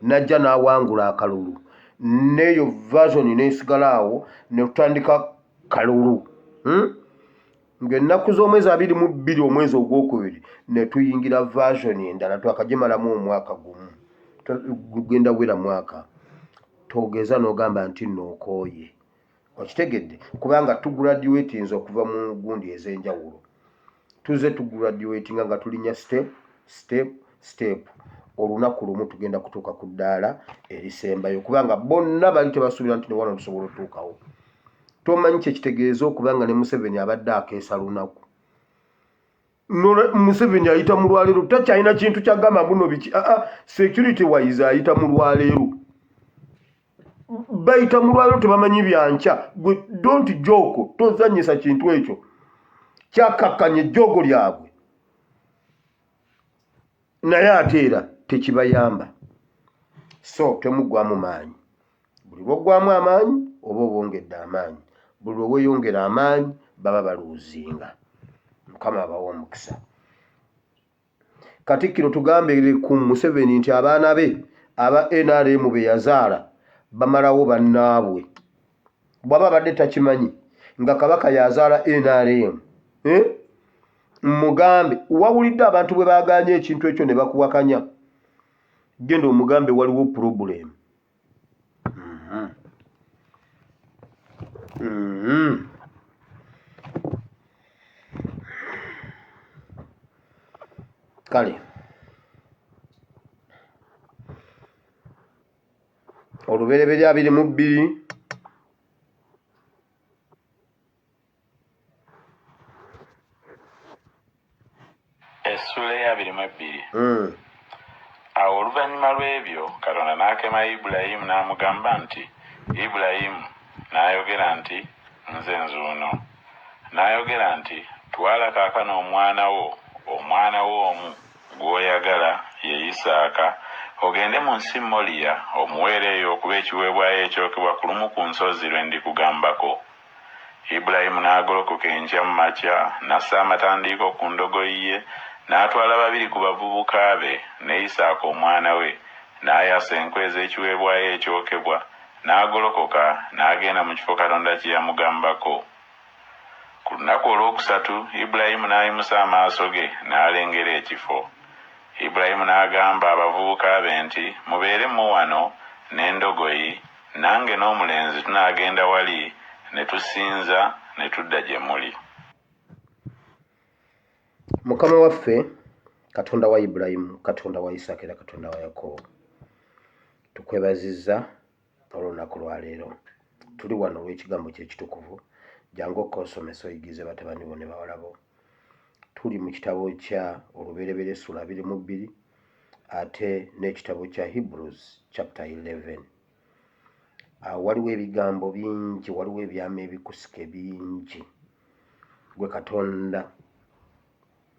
najja n'awangula akalulu neeyo version nesigala awo netutandika kalulu, Ng'ennaku z'omwezi 22 omwezi ogwokubiri ne tuyingira version endala twakagimalamu omwaka gumu gugenda wera mwaka. Togeza n'ogamba nti nno okooye, okitegedde, kubanga tugraduatinze okuva mu gundi ez'enjawulo, tuzze tugraduatinga nga tulinya step step step. Olunaku lumu tugenda kutuuka ku ddaala erisembayo, kubanga bonna bali tebasuubira nti ne wano tusobola otuukawo. Tomanyi kyekitegeeza okuba nga ne Museveni abadde akeesa lunaku. Museveni ayita mu lwaleero takyalina kintu kyagamba mbuno biki aa security wise ayita mu lwaleero, bayita mu lwaleero tebamanyi byankya. Gwe don't joke, tozanyisa kintu ekyo kyakakkanya ejjoogo lyabwe, naye ate era tekibayamba. So temuggwamu maanyi. Buli lw'oggwamu amaanyi oba obongedde amaanyi, buli lwe weeyongera amaanyi baba baluuzinga. Mukama abawe omukisa. Katikkiro tugambe ku Museveni nti abaana be aba nrm be yazaala bamalawo bannaabwe. Bw'aba abadde takimanyi nga Kabaka y'azaala nrm, eh? Mugambe wawulidde abantu bwe baagaanye ekintu ekyo ne bakuwakanya, genda omugambe waliwo pulobulemu. Kale olubereberye 22. Essuula ey'abiri mu ebbiri. Awo oluvannyuma lw'ebyo Katonda n'akema Ibulayimu n'amugamba nti, Ibulayimu! N'ayogera nti, Nze nzuuno. N'ayogera nti, Twala kaakano omwana wo, omwana wo omu, gw'oyagala, ye Isaaka, ogende mu nsi Moliya, omuweere eyo okuba ekiweebwayo ekyokebwa ku lumu ku nsozi lwe ndikugambako. Ibulayimu n'agolokoka enkya mu makya, n'assa amatandiiko ku ndogoyi ye, n'atwala babiri ku bavubuka be, ne Isaaka omwana we, n'ayasa enku ez'ekiweebwayo ekyokebwa, n'agolokoka, n'agenda mu kifo Katonda kye yamugambako. Ku lunaku olwokusatu Ibulayimu n'ayimusa amaaso ge, n'alengera ekifo. Ibulayimu n'agamba abavubuka be nti, Mubeere mmwe wano n'endogoyi, Nange n'omulenzi tunaagenda wali ne tusinza ne tudda gye muli. Mukama waffe, Katonda wa Ibulayimu, Katonda wa Isaaka era Katonda wa Yakobo, tukwebazizza olw'olunaku lwa leero. Tuli wano olw'ekigambo kyo ekitukuvu. Jangu okosomese oyigirize batabani bo ne bawala bo. Tuli mu kitabo kya Olubereberye essula 22 ate n'ekitabo kya Hebrews chapter 11. Awo waliwo ebigambo bingi, waliwo ebyama ebikusike bingi. Gwe Katonda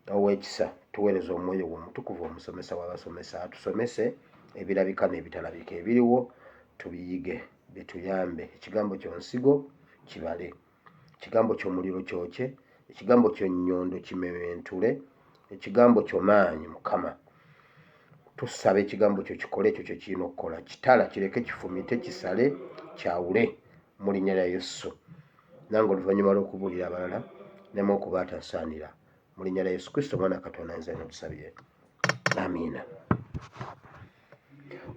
ow'ekisa, tuweereza omwoyo wo omutukuvu omusomesa w'abasomesa atusomese ebirabika n'ebitalabika ebiriwo tubiyige bituyambe. Ekigambo kyo nsigo kibale. Ekigambo kyo muliro kyokye, ekigambo kyo nnyondo kimementule, ekigambo kyo maanyi Mukama. Tusaba ekigambo kyo kikole ekyo kye kirina okukola. Kitala kireke kifumite, kisale, kyawule mu linnya lya Yesu. Nange oluvannyuma lw'okubuulira abalala neme okuba atasaanira. Mu linnya lya Yesu Kristo Omwana wa Katonda nze nkusabye. Amiina.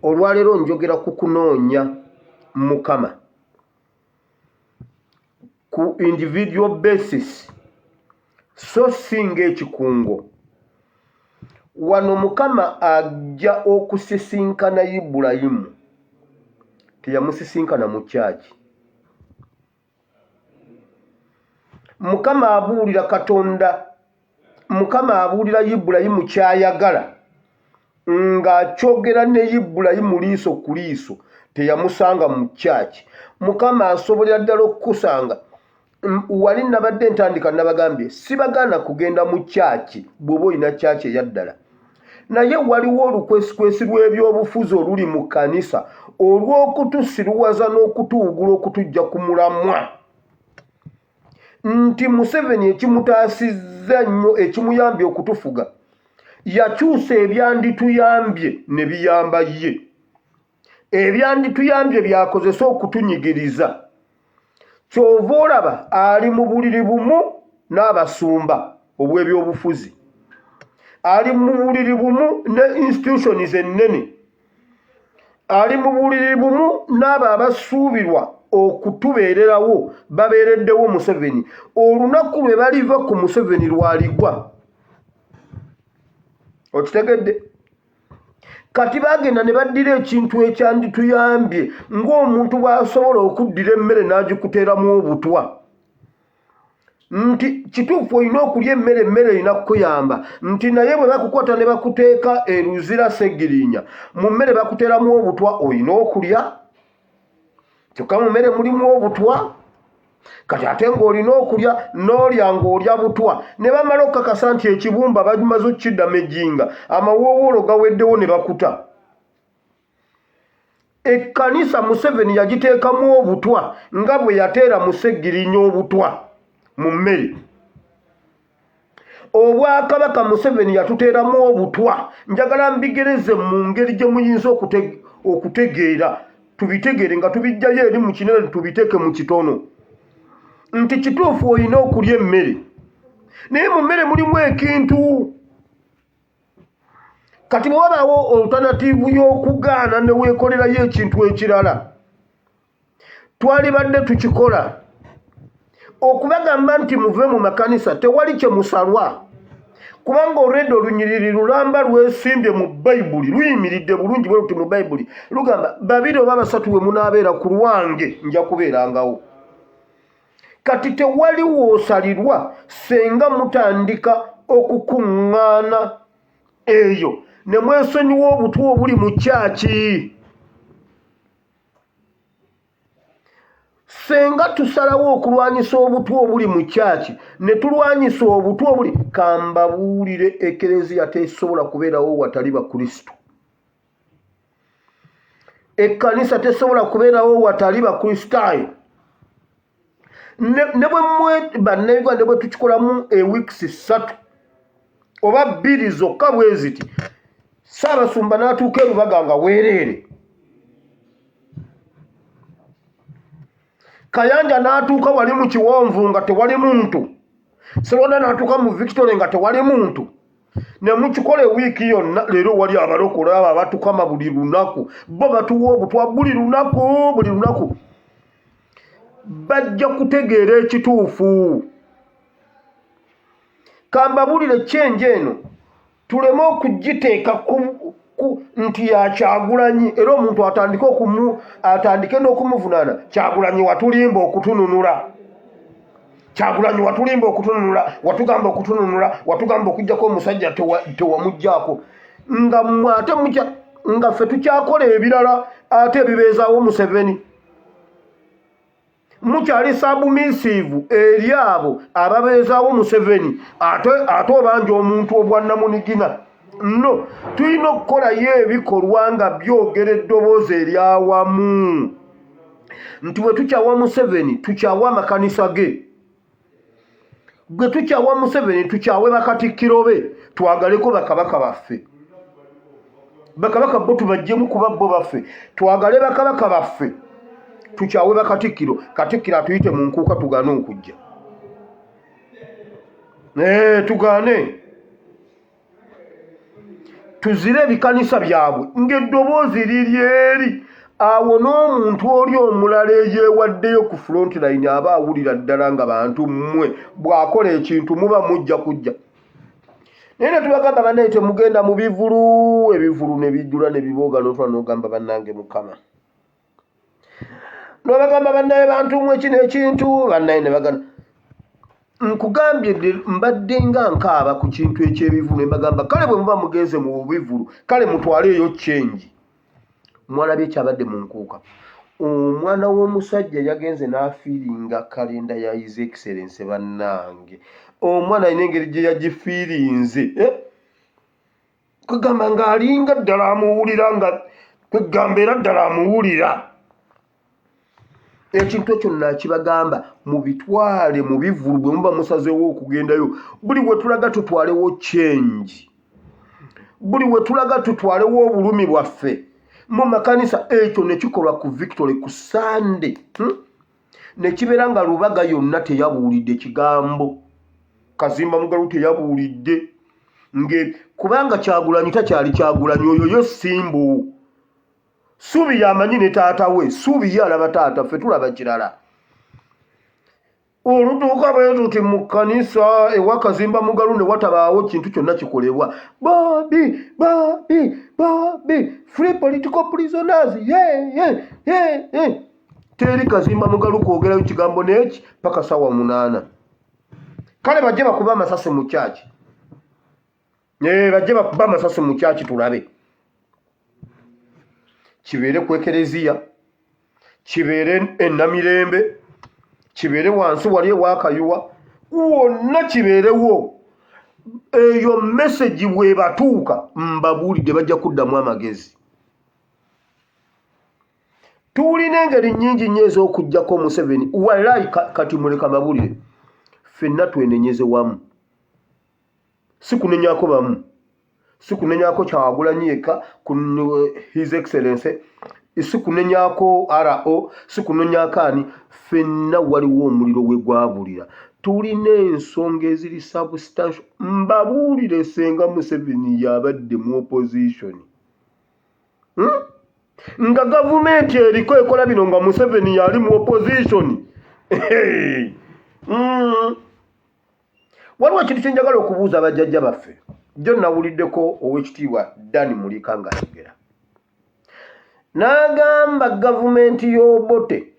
Olwaleero njogera ku kunoonya Mukama. Ku individual basis so si ng'ekikungo. Wano Mukama ajja okusisinkana Ibulayimu. Teyamusisinkana mu kyaki. Mukama abuulira Katonda, Mukama abuulira Ibulayimu ky'ayagala ng'akyogera ne Ibulayimu liiso ku liiso, teyamusanga mu kyaki. Mukama asobolera ddala okukusanga wali. Nabadde ntandika nabagambye sibagaana kugenda mu kyaki bw'oba olina kyaki eyaddala, naye waliwo olukwesikwesi lw'ebyobufuzi oluli mu kkanisa olw'okutusiruwaza n'okutuwugula okutujja ku mulamwa nti Museveni ekimutaasizza nnyo, ekimuyambye okutufuga, yakyusa ebyandituyambye ne biyamba ye. Ebyandituyambye byakozesa okutunyigiriza. Ky'ova olaba ali mu buliri bumu n'abasumba obw'ebyobufuzi, ali mu buliri bumu ne institutions ennene, ali mu buliri bumu n'abo abasuubirwa okutubeererawo babeereddewo Museveni. Olunaku lwe baliva ku Museveni lwaligwa, okitegedde? Kati bagenda ne baddira ekintu ekyandituyambye ng'omuntu bw'asobola okuddira emmere n'agikuteeramu obutwa, nti kituufu olina okulya emmere, emmere erina kukuyamba, nti naye bwe bakukwata ne bakuteeka eruzira segirinya, mu mmere bakuteeramu obutwa, olina okulya, kyokka mu mmere mulimu obutwa. Kati ate ng'olina okulya n'olya ng'olya butwa, ne bamala okukakasa nti ekibumba bamaze okukidamejinga, amawoowoolo gaweddewo, ne bakuta. Ekkanisa Museveni yagiteekamu obutwa nga bwe yateera Musegirinya obutwa mu mmere. Obwakabaka Museveni yatuteeramu obutwa. Njagala mbigereze mu ngeri gye muyinza okutegeera, tubitegeere nga tubijjayo eri mu kinene tubiteeke mu kitono, nti kituufu olina okulya emmere, naye mu mmere mulimu ekintu. Kati bwe wabaawo olutanative y'okugaana ne weekolerayo ekintu ekirala, twalibadde tukikola. Okubagamba nti muve mu makanisa tewali kye musalwa, kubanga olwedde olunyiriri lulamba lwesimbye mu Bayibuli, luyimiridde bulungi bwe luti mu Bayibuli, lugamba babiri oba basatu bwe munaabeera ku lwange nja kubeerangawo. Kati tewali woosalirwa senga mutandika okukuŋŋaana eyo ne mwesonyiwa obutwa obuli mu kyaki. Senga tusalawo okulwanyisa obutwa obuli mu kyaki ne tulwanyisa obutwa obuli, kambabuulire, ekereziya tesobola kubeerawo watali Bakristo. Ekkanisa tesobola kubeerawo watali Bakristaayo. Ne bwe mwe bannayuganda ne bwe tukikolamu ewiikisi 3 oba 2 zokka bwe ziti, Ssaabasumba n'atuuka e Lubaga nga weereere, Kayanja n'atuuka wali mu kiwonvu nga tewali muntu, Serwanda n'atuuka mu Victory nga tewali muntu, ne mukikola ewiiki yonna. Leero wali abalokole abo abatukama buli lunaku, bo batuwa obutwa buli lunaku, buli lunaku, bajja kutegeera ekituufu. Kambabulire, kyenje eno tuleme okugiteeka ku nti ya Kyagulanyi, era omuntu atandike okumu atandike n'okumuvunaana, Kyagulanyi watulimba okutununula, Kyagulanyi watulimba okutununula, watugamba okutununula, watugamba okuggyako omusajja, tewamuggyako, nga mmwe ate mukya nga ffe tukyakola ebirala ate ebibeezaawo Museveni. Mukyali submissive eri abo ababeezaawo Museveni, ate obanja omuntu obwannamunigina. No, tulina okukolayo ebikolwa nga byogera eddoboozi eryawamu nti bwe tukyawa Museveni tukyawe amakanisa ge, bwe tukyawa Museveni tukyawe bakatikkiro be, twagaleko bakabaka baffe. Bakabaka bo tubajjemu kuba bo baffe, twagale bakabaka baffe, tukyawe bakatikkiro. Katikkiro atuyite mu nkuuka tugaane okujja, tugaane, tuzire ebikanisa byabwe ng'eddoboozi liri eri awo. N'omuntu oli omulala eyeewaddeyo ku front line aba awulira ddala nga bantu mmwe bw'akola ekintu muba mujja kujja, naye ne tubagamba, bannaye temugenda mu bivulu, ebivulu ne bijjula ne bibooga, n'otula n'ogamba, bannange Mukama. Nobagamba bannaye bantu mwe kino ekintu bannaye ne bagana. Nkugambye mbadde nga nkaaba ku kintu eky'ebivulu ne mbagamba kale bwe muba mugenze mu bivulu kale mutwaleeyo change. Mwalabye ekyabadde mu nkuuka. Omwana w'omusajja yagenze n'afiiringa kalenda ya His Excellency bannange. Omwana alina engeri gye yagifiirinze. Kwegamba ng'alinga ddala amuwulira nga kwegamba era ddala amuwulira. Ekintu ekyo nakibagamba mubitwale mu bivvulu bwe muba musazeewo okugendayo. Buli we tulaga tutwalewo change. Buli we tulaga tutwalewo obulumi bwaffe. Mu makanisa ekyo ne kikolwa ku Victory ku Sunday. Ne kibeera nga Lubaga yonna teyabuulidde kigambo. Kazimba Mugalu teyabuulidde. Nge kubanga Kyagulanyi takyali Kyagulanyi oyo yo Simbu. Suubi yamanyi ne taata we, Suubi ye alaba taata, ffe tulaba kirala. Olutuuka bwe tuti mu kkanisa ewa Kazimba Mugalu ne watabaawo kintu kyonna kikolebwa. Bobi, Bobi, Bobi, free political prisoners, ye, ye, ye, ye. Teri Kazimba Mugalu kwogerayo kigambo n'eki paka ssaawa 8. Kale bajje bakube amasasi mu kyaki. Bajje bakube amasasi mu kyaki tulabe. Kibeere ku ekereziya, kibeere e Namirembe, kibeere wansi wali ewa Kayuwa, wonna kibeerewo. Eyo message bw'ebatuuka mbabuulidde bajja kuddamu amagezi. Tulina engeri nnyingi nnyo ez'okuggyako Museveni. Wallahi kati muleka mbabuulire, ffenna twenenyeze wamu. Si kunenyako bamu, si kunenyako Kyagulanyi yekka ku His Excellency, si kunenyako RO, si kunenyako ani, ffenna waliwo omuliro we gwabulira. Tulina ensonga eziri substantial. Mbabuulire senga Museveni yabadde mu opposition. Nga gavumenti eriko ekola bino nga Museveni yali mu opposition. Waliwo ekintu kye njagala okubuuza bajjajja baffe. Jjo nawuliddeko ow'ekitiibwa Dan Mulika ng'ayogera. N'agamba gavumenti y'Obote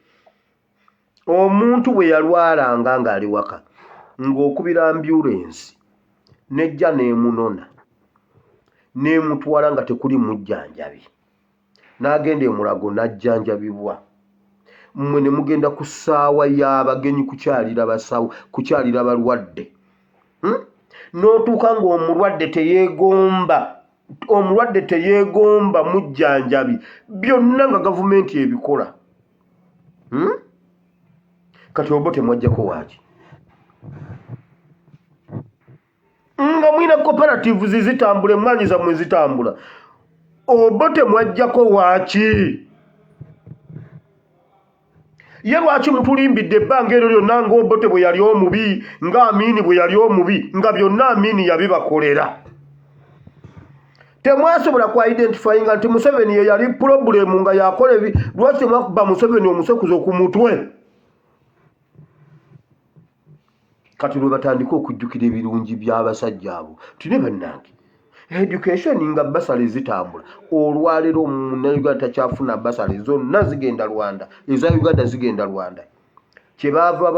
omuntu bwe yalwalanga ng'ali waka ng'okubira ambulensi n'ejja n'emunona n'emutwala nga tekuli mujjanjabi n'agenda e Mulago n'ajjanjabibwa. Mmwe ne mugenda ku ssaawa y'abagenyi kukyalira basawo, kukyalira balwadde. N'otuuka ng'omulwadde teyeegomba, omulwadde teyeegomba mujjanjabi, byonna nga gavumenti ebikola. Kati Obote mwajjako waaki? Nga mulina cooperatives zitambula, emmwanyi zammwe zitambula. Obote mwajjako waaki? Ye lwaki mutulimbidde ebbanga eryo lyonna nga Obote bwe yali omubi, nga Amini bwe yali omubi, nga byonna Amini yabibakolera? Temwasobola ku identifyinga nti Museveni ye yali problem nga yakola ebi. Lwaki temwakuba Museveni omusekuzo ku mutwe? Kati lwe batandika okujjukira ebirungi by'abasajja abo. Tine bannange, education nga basale zitambula. Olwaleero munnayuganda takyafuna basale, zonna zigenda Rwanda, eza Uganda zigenda Rwanda. Kyebaava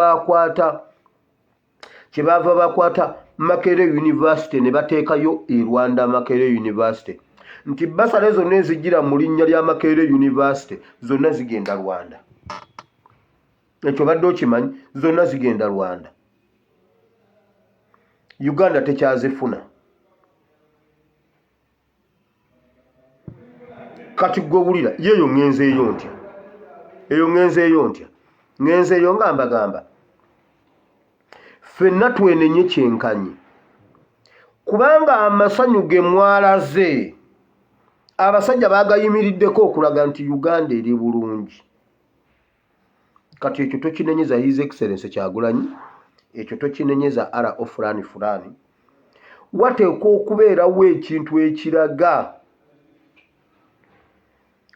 bakwata Makerere University ne bateekayo e Rwanda Makerere University. Nti basale zonna ezijjira mu linnya lya Makerere University zonna zigenda Rwanda. Ekyo badde okimanyi, zonna zigenda Rwanda. Uganda tekyazifuna. Kati gwe wulira, yeeyo ŋŋenzeeyo ntya? Eyo ŋŋenzeeyo ntya? Ŋŋenzeeyo nga mbagamba. Ffenna twenenye kyenkanyi. Kubanga amasanyu ge mwalaze, abasajja baagayimiriddeko okulaga nti Uganda eri bulungi. Kati ekyo tokinenyeza His Excellency Kyagulanyi, ekyo tokinenyeza RO fulani fulani. Wateekwa okubeerawo ekintu ekiraga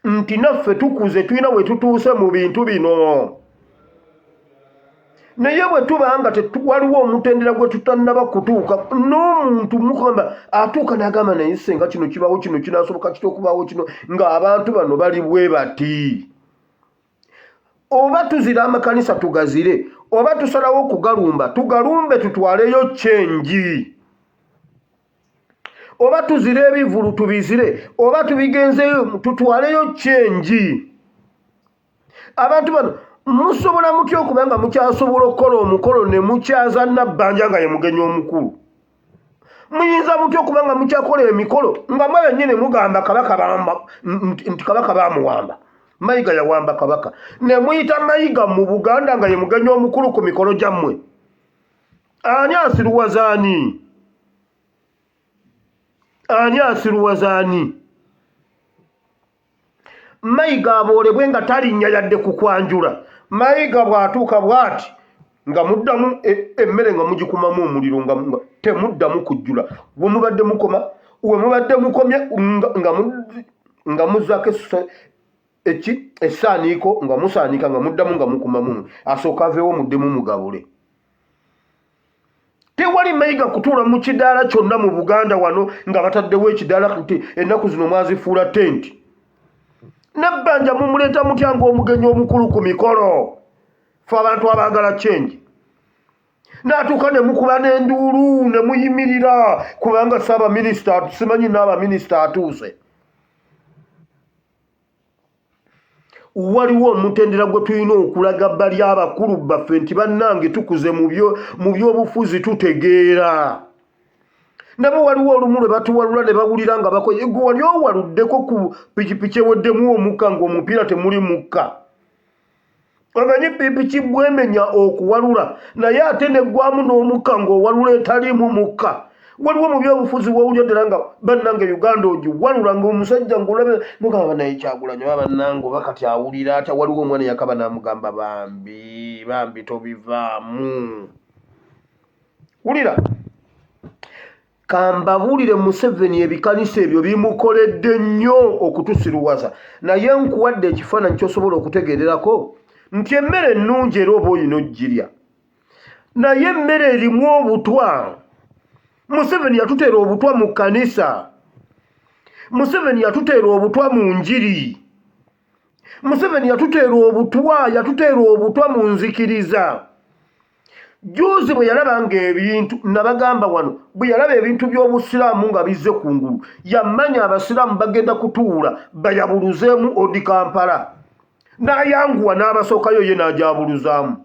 nti naffe tukuze, tulina we tutuuse mu bintu bino. Naye bwe tuba nga waliwo omutendera gwe tutannaba kutuuka, n'omuntu mugamba atuuka n'agamba naye senga kino kibaawo, kino kinaasoboka kitya okubaawo kino, ng'abantu bano bali bwe bati. Oba tuzira amakanisa tugazire, oba tusalawo okugalumba tugalumbe tutwaleyo kyenji, oba tuzire ebivulu tubizire, oba tubigenzeyo tutwaleyo kyenji. Abantu bano musobola mutya okuba nga mukyasobola okukola omukolo ne mukyaza Nabbanja nga ye mugenyi omukulu? Muyinza mutya okuba nga mukyakola emikolo nga mwe bennyini mugamba kabaka bamba nti kabaka bamuwamba, Mayiga yawamba kabaka, ne muyita Mayiga mu Buganda nga ye mugenyi omukulu ku mikolo gyammwe? Ani asiruwaza ani? Ani asiruwaza ani? Mayiga aboolebwe nga talinnya yadde ku kwanjula. Mayiga bw'atuuka bw'ati nga muddamu emmere nga mugikumamu omuliro nga temuddamu kujjula. We mubadde mukoma, we mubadde mukomye nga muzzaako eki essaaniiko nga musaaniika nga muddamu nga mukumamu, asooka aveewo muddemu mugabule. Tewali Mayiga kutuula mu kidaala kyonna mu Buganda wano nga bataddewo ekidaala nti ennaku zino mwazifuula tenti. Nabbanja mumuleeta mutya ng'omugenyi omukulu ku mikolo? Ffe abantu abaagala change. N'atuuka ne mukuba n'enduulu ne muyimirira kubanga ssaabaminisita, simanyi nnaabaminisita atuuse. Waliwo omutendera gwe tulina okulaga bali abakulu baffe nti bannange tukuze mu by'obufuzi tutegeera. Nabo waliwo olumu lwe batuwalula ne bawulira nga bakoye. Gwe wali owaluddeko ku pikipiki eweddemu omukka ng'omupiira temuli mukka? Omanyi pikipiki bwemenya okuwalula naye ate neggwamu n'omukka ng'owalula etaliimu mukka. Waliwo mu byobufuzi w'owulira ddala nga bannange Uganda ogiwalula ng'omusajja ng'olaba mugamba banaye Kyagulanyi oba bannange oba kati awulira atya. Waliwo omwana eyakaba n'amugamba bambi bambi tobivaamu. Wulira kambabuulire, Museveni ebikanisa ebyo bimukoledde nnyo okutusiruwaza, naye nkuwadde ekifaananyi ky'osobola okutegeererako nti emmere ennungi era oba olina ogirya, naye emmere erimu obutwa. Museveni yatuteera obutwa mu kkanisa, Museveni yatuteera obutwa mu njiri, Museveni yatuteera obutwa, yatuteera obutwa mu nzikiriza. Juuzi bwe yalaba ng'ebintu, nabagamba wano, bwe yalaba ebintu by'Obusiraamu nga bizze ku ngulu, yamanya Abasiraamu bagenda kutuula bayabuluzeemu Odi Kampala, n'ayanguwa n'abasookayo ye n'agyabuluzaamu.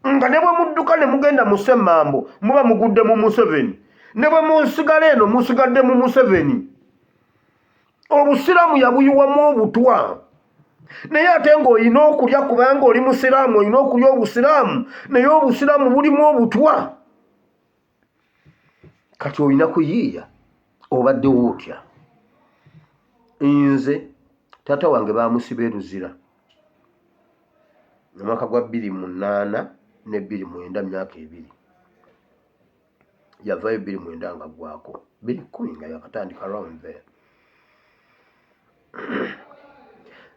Nga ne bwe mudduka ne mugenda mu Ssemambo muba mugudde mu Museveni, ne bwe musigala eno musigadde mu Museveni. Obusiraamu yabuyiwamu obutwa, naye ate ng'olina okulya kubanga oli musiraamu, olina okulya obusiraamu, naye obusiraamu bulimu obutwa. Kati olina kuyiiya obaddewo otya? Nze taata wange baamusiba e Luzira mu mwaka gwa 2008 ne 2009, myaka ebiri. Yavaayo 2009 nga ggwako, 2010 nga yakatandika round there.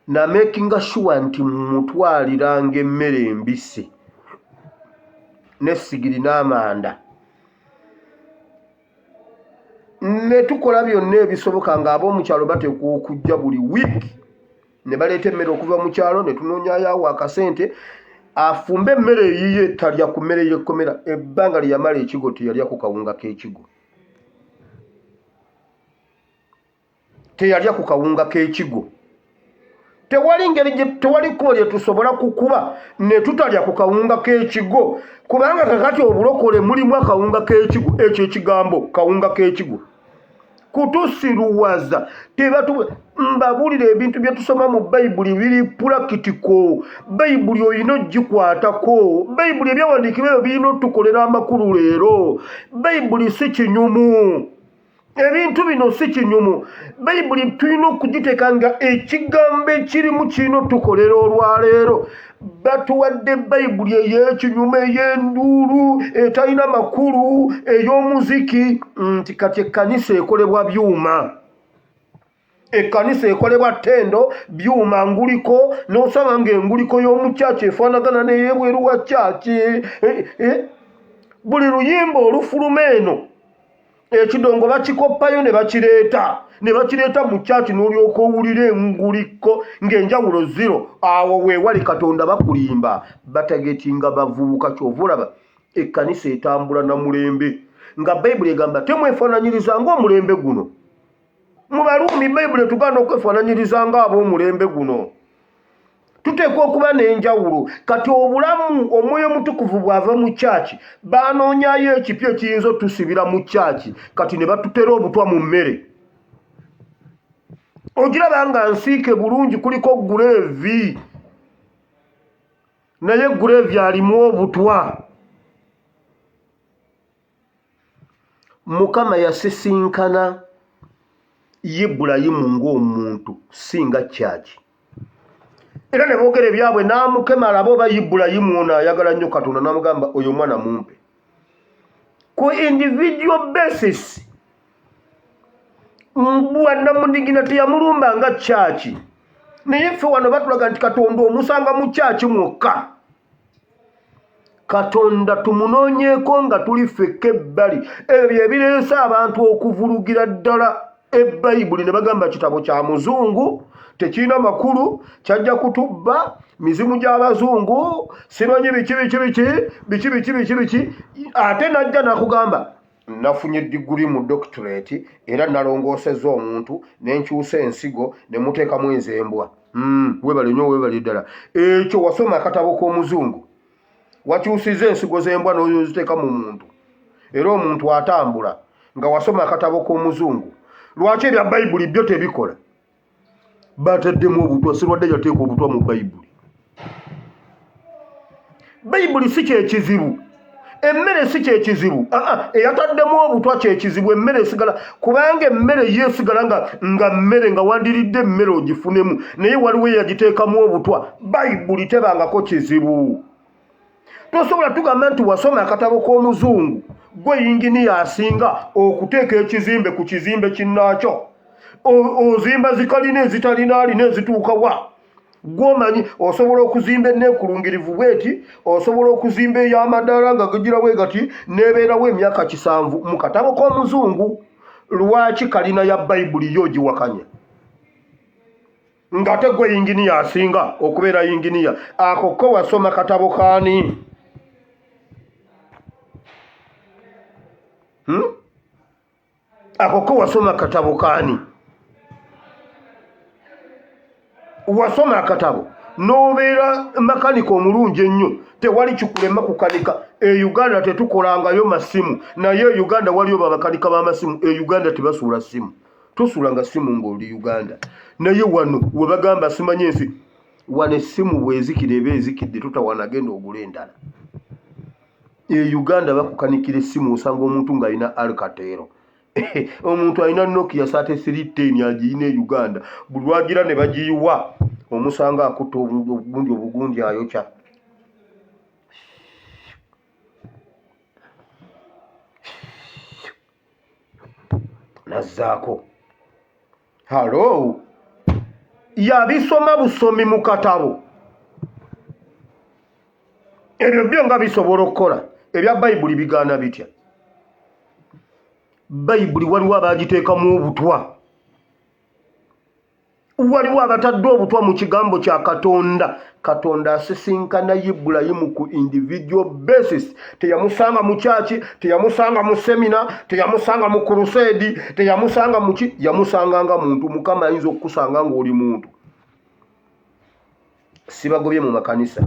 Namakinga sure nti mutwaliranga emmere embisi n'essigiri n'amanda, ne tukola byonna ebisoboka ng'ab'omu kyalo bateekwa okujja buli wiiki ne baleeta emmere okuva mu kyalo, ne tunoonyayo awo akasente afumbe emmere eyiye, talya ku mmere y'ekkomera. Ebbanga lye yamala ekigo teyalya ku kawunga k'ekigo, teyalya ku kawunga k'ekigo. Tewali ngeri, tewali kkubo lye tusobola kukuba ne tutalya ku kawunga k'ekigo, kubanga kakati obulokole mulimu akawunga k'ekigo. Ekyo ekigambo kawunga k'ekigo kutusiruwaza. Tebatu mbabuulira ebintu bye tusoma mu Bayibuli biri practical. Bayibuli olina ogikwatako. Bayibuli ebyawandiikibwa ebyo birina otukolera amakulu leero. Bayibuli si kinyumu, ebintu bino si kinyumu. Bayibuli tulina okugiteeka nga ekigambo ekirimu kirina otukolera olwaleero. Batuwadde Bayibuli ey'ekinyumu, ey'enduulu, etalina makulu, ey'omuziki, nti kati ekkanisa ekolebwa byuma, ekkanisa ekolebwa ttendo, byuma, nguliko, n'osaba ng'enguliko y'omu kyaki efaanagana n'ey'ebweru wa kyaki. Buli luyimba olufuluma eno Ekidongo bakikoppayo ne bakireeta ne bakireeta mu kyaki n'olyoka owulira enguliko ng'enjawulo zero. Awo weewali Katonda bakulimba, batagetinga bavubuka. Kyova olaba ekkanisa etambula na mulembe, nga Bayibuli egamba temwefaananyiriza ng'omulembe guno. Mu Baruumi Bayibuli etugaana okwefaananyiriza ng'ab'omulembe guno. Tuteekwa okuba n'enjawulo. Kati obulamu Omwoyo Omutukuvu bw'ava mu kyaki, banoonyayo ekipya ekiyinza otusibira mu kyaki, kati ne batutera obutwa mu mmere. Ogiraba nga nsiike bulungi, kuliko guleevi, naye guleevi alimu obutwa. Mukama yasisinkana Ibulayimu ng'omuntu, si nga kyaki. Era ne boogera ebyabwe, n'amukema alabe oba Ibulayimu ono ayagala nnyo Katonda, n'amugamba oyo omwana mumpe. Ku individual basis, bwannamunigina teyamulumba nga kyaki. Naye ffe wano batulaga nti Katonda omusanga mu kyaki mwokka. Katonda tumunoonyeeko nga tuli ffekka ebbali. Ebyo bye bireese abantu okuvulugira ddala Ebayibuli ne bagamba kitabo kya muzungu, tekirina makulu, kyajja kutubba, mizimu gy'abazungu, simanyi biki biki biki biki biki biki biki. Ate n'ajja n'akugamba nafunye diguli mu doctorate era nalongoosezza omuntu ne nkyusa ensigo ne muteekamu enzembwa. Weebale nnyo, weebale ddala. Ekyo wasoma akatabo k'omuzungu, wakyusizza ensigo z'embwa n'oziteeka mu muntu, era omuntu atambula nga wasoma akatabo k'omuzungu. Lwaki ebya Bayibuli byo tebikola? Bataddemu obutwa. Sirwadde yateeka obutwa mu Bayibuli. Bayibuli si kyekizibu, emmere si kyekizibu, eyataddemu obutwa kyekizibu. Emmere esigala, kubanga emmere yo esigala nga mmere, nga wandiridde emmere ogifunemu, naye waliwo eyagiteekamu obutwa. Bayibuli tebangako kizibu. Tosobola tugamba nti wasoma akatabo k'omuzungu, gwe yinginiya asinga okuteeka ekizimbe ku kizimbe kinnaakyo, ozimba zikalina ezitalina alina ezituuka wa gwomanyi. Osobola okuzimba enneekulungirivu bweti, osobola okuzimba ey'amadaala nga gagira bwe gati n'ebeerawo emyaka 7 mu katabo k'omuzungu. Lwaki kalina ya Bayibuli yo ogiwakanya ng'ate gwe yinginiya asinga okubeera yinginiya? Ako ko wasoma katabo kaani? Ako ko wasoma katabo kaani? Wasoma akatabo n'obeera makanika omulungi ennyo, tewali kikulema kukanika. E Uganda tetukolangayo masimu, naye e Uganda waliyo babakanika b'amasimu. E Uganda tebasuula simu, tosuulanga simu ng'oli Uganda. Naye wano we bagamba simanyi ensi, wano essimu bw'ezikira eba ezikidde, totawaana, genda ogule endala. E Uganda bakukanikira essimu, osanga omuntu ng'alina Alcatel, omuntu alina Nokia 3310 agiyina e Uganda, buli lwagira ne bagiyiwa omusanga akutta obugundi obugundi ayokya. Nazzaako halo, yabisoma busomi mu katabo. Ebyo byo nga bisobola okukola, ebya Bayibuli bigaana bitya? Bayibuli waliwo abagiteekamu obutwa, waliwo abatadde obutwa mu kigambo kya Katonda. Katonda asisinkana Ibulayimu ku individual basis. Teyamusanga mu kyaki, teyamusanga mu semina, teyamusanga mu kuruseedi, teyamusanga mu ki, yamusanga nga muntu. Mukama ayinza okukusanga ng'oli muntu. Sibagobye mu makanisa,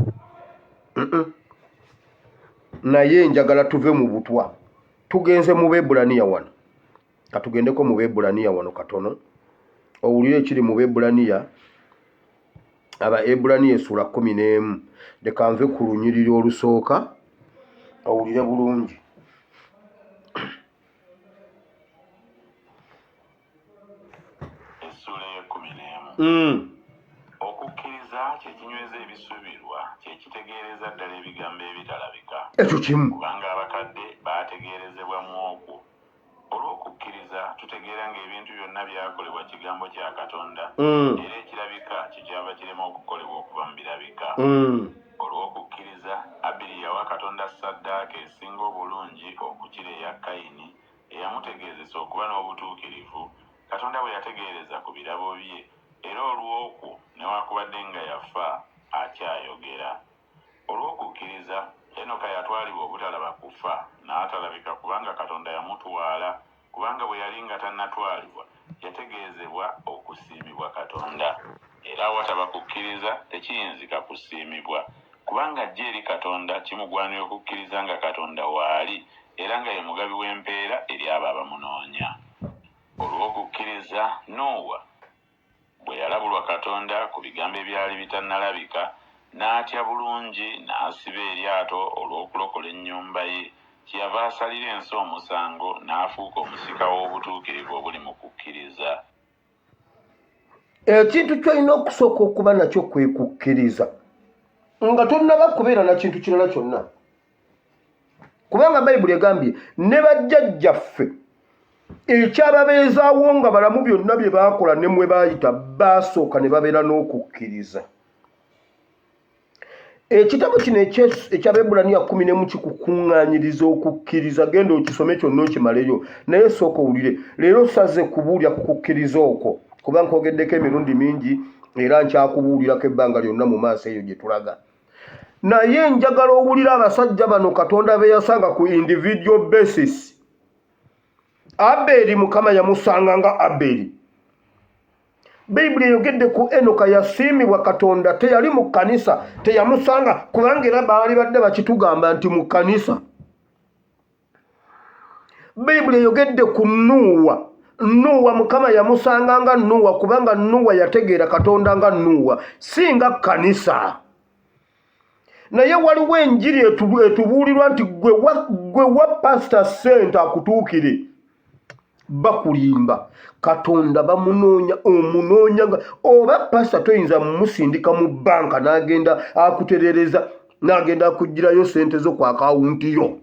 naye njagala tuve mu butwa. Tugenze mu Beebulaniya wano, katugendeko mu Beebulaniya wano katono owulire ekiri mu Beebulaniya. Aba Ebulaniya essuula 11, leka nve ku lunyiriri olusooka owulire bulungi. Essuula ey'ekumi n'emu. Okukkiriza kye kinyweza ebisuubirwa, kye kitegeereza ddala ebigambo ebitalabika. Ekyo kimu. Kubanga abakadde baategeerezebwa mu okwo. Olw'okukkiriza tutegeera ng'ebintu byonna byakolebwa kigambo kya Katonda, era ekirabika kyekyava kirema okukolebwa okuva mu birabika. Olw'okukkiriza Abiri yawa Katonda ssaddaaka esinga obulungi okukira eya Kayini. eyamutegeezesa okuba n'obutuukirivu, Katonda bwe yategeereza ku birabo bye, era olw'okwo, newakubadde nga yafa, akyayogera. Olw'okukkiriza, Enoka yatwalibwa obutalaba kufa, n'atalabika kubanga Katonda yamutwala, kubanga bwe yali nga tannatwalibwa, yategeezebwa okusiimibwa Katonda. Era awataba kukkiriza tekiyinzika kusiimibwa, kubanga ajja eri Katonda kimugwanira okukkiriza nga Katonda waali, era nga ye mugabi w'empeera eri abo abamunoonya. Olw'okukkiriza, Nuuwa, bwe yalabulwa Katonda ku bigambo ebyali bitannalabika, n'atya bulungi, n'asiba eryato olw'okulokola ennyumba ye, kyeyava asalira ensi omusango, n'afuuka omusika w'obutuukirivu obuli mu kukkiriza. Ekintu ky'olina okusooka okuba nakyo kwe kukkiriza nga tonnaba kubeera na kintu kirala kyonna. Kubanga Bayibuli egambye ne bajjajjaffe ekyababeezaawo nga balamu byonna bye baakola ne mwe baayita baasooka ne babeera n'okukkiriza. Ekitabo kino eky'Abebbulaniya 11 kikukuŋŋaanyiriza okukkiriza. Genda okisome kyonna okimaleyo, naye sooka owulire. Leero saze kubuulira ku kukkiriza okwo, kuba nkwogeddeko emirundi mingi era nkyakubuulirako ebbanga lyonna mu maaso eyo gye tulaga. Naye njagala owulire abasajja bano Katonda be yasanga ku individual basis. Abeli Mukama yamusanga nga Abeli. Bayibuli eyogedde ku Enoka yasiimibwa Katonda, teyali mu kkanisa, teyamusanga kubanga era baali badde bakitugamba nti mu kkanisa. Bayibuli eyogedde ku Nuuwa. Nuuwa Mukama yamusanga nga Nuuwa kubanga Nuuwa yategeera Katonda nga Nuuwa, si nga kkanisa. Naye waliwo enjiri etubuulirwa nti gwe wa pasita ssente akutuukire. Bakulimba. Katonda bamunoonya, omunoonya nga oba pasita toyinza mumusindika mu bbanka n'agenda akuterereza, n'agenda akuggyirayo ssente zo ku akawunti yo.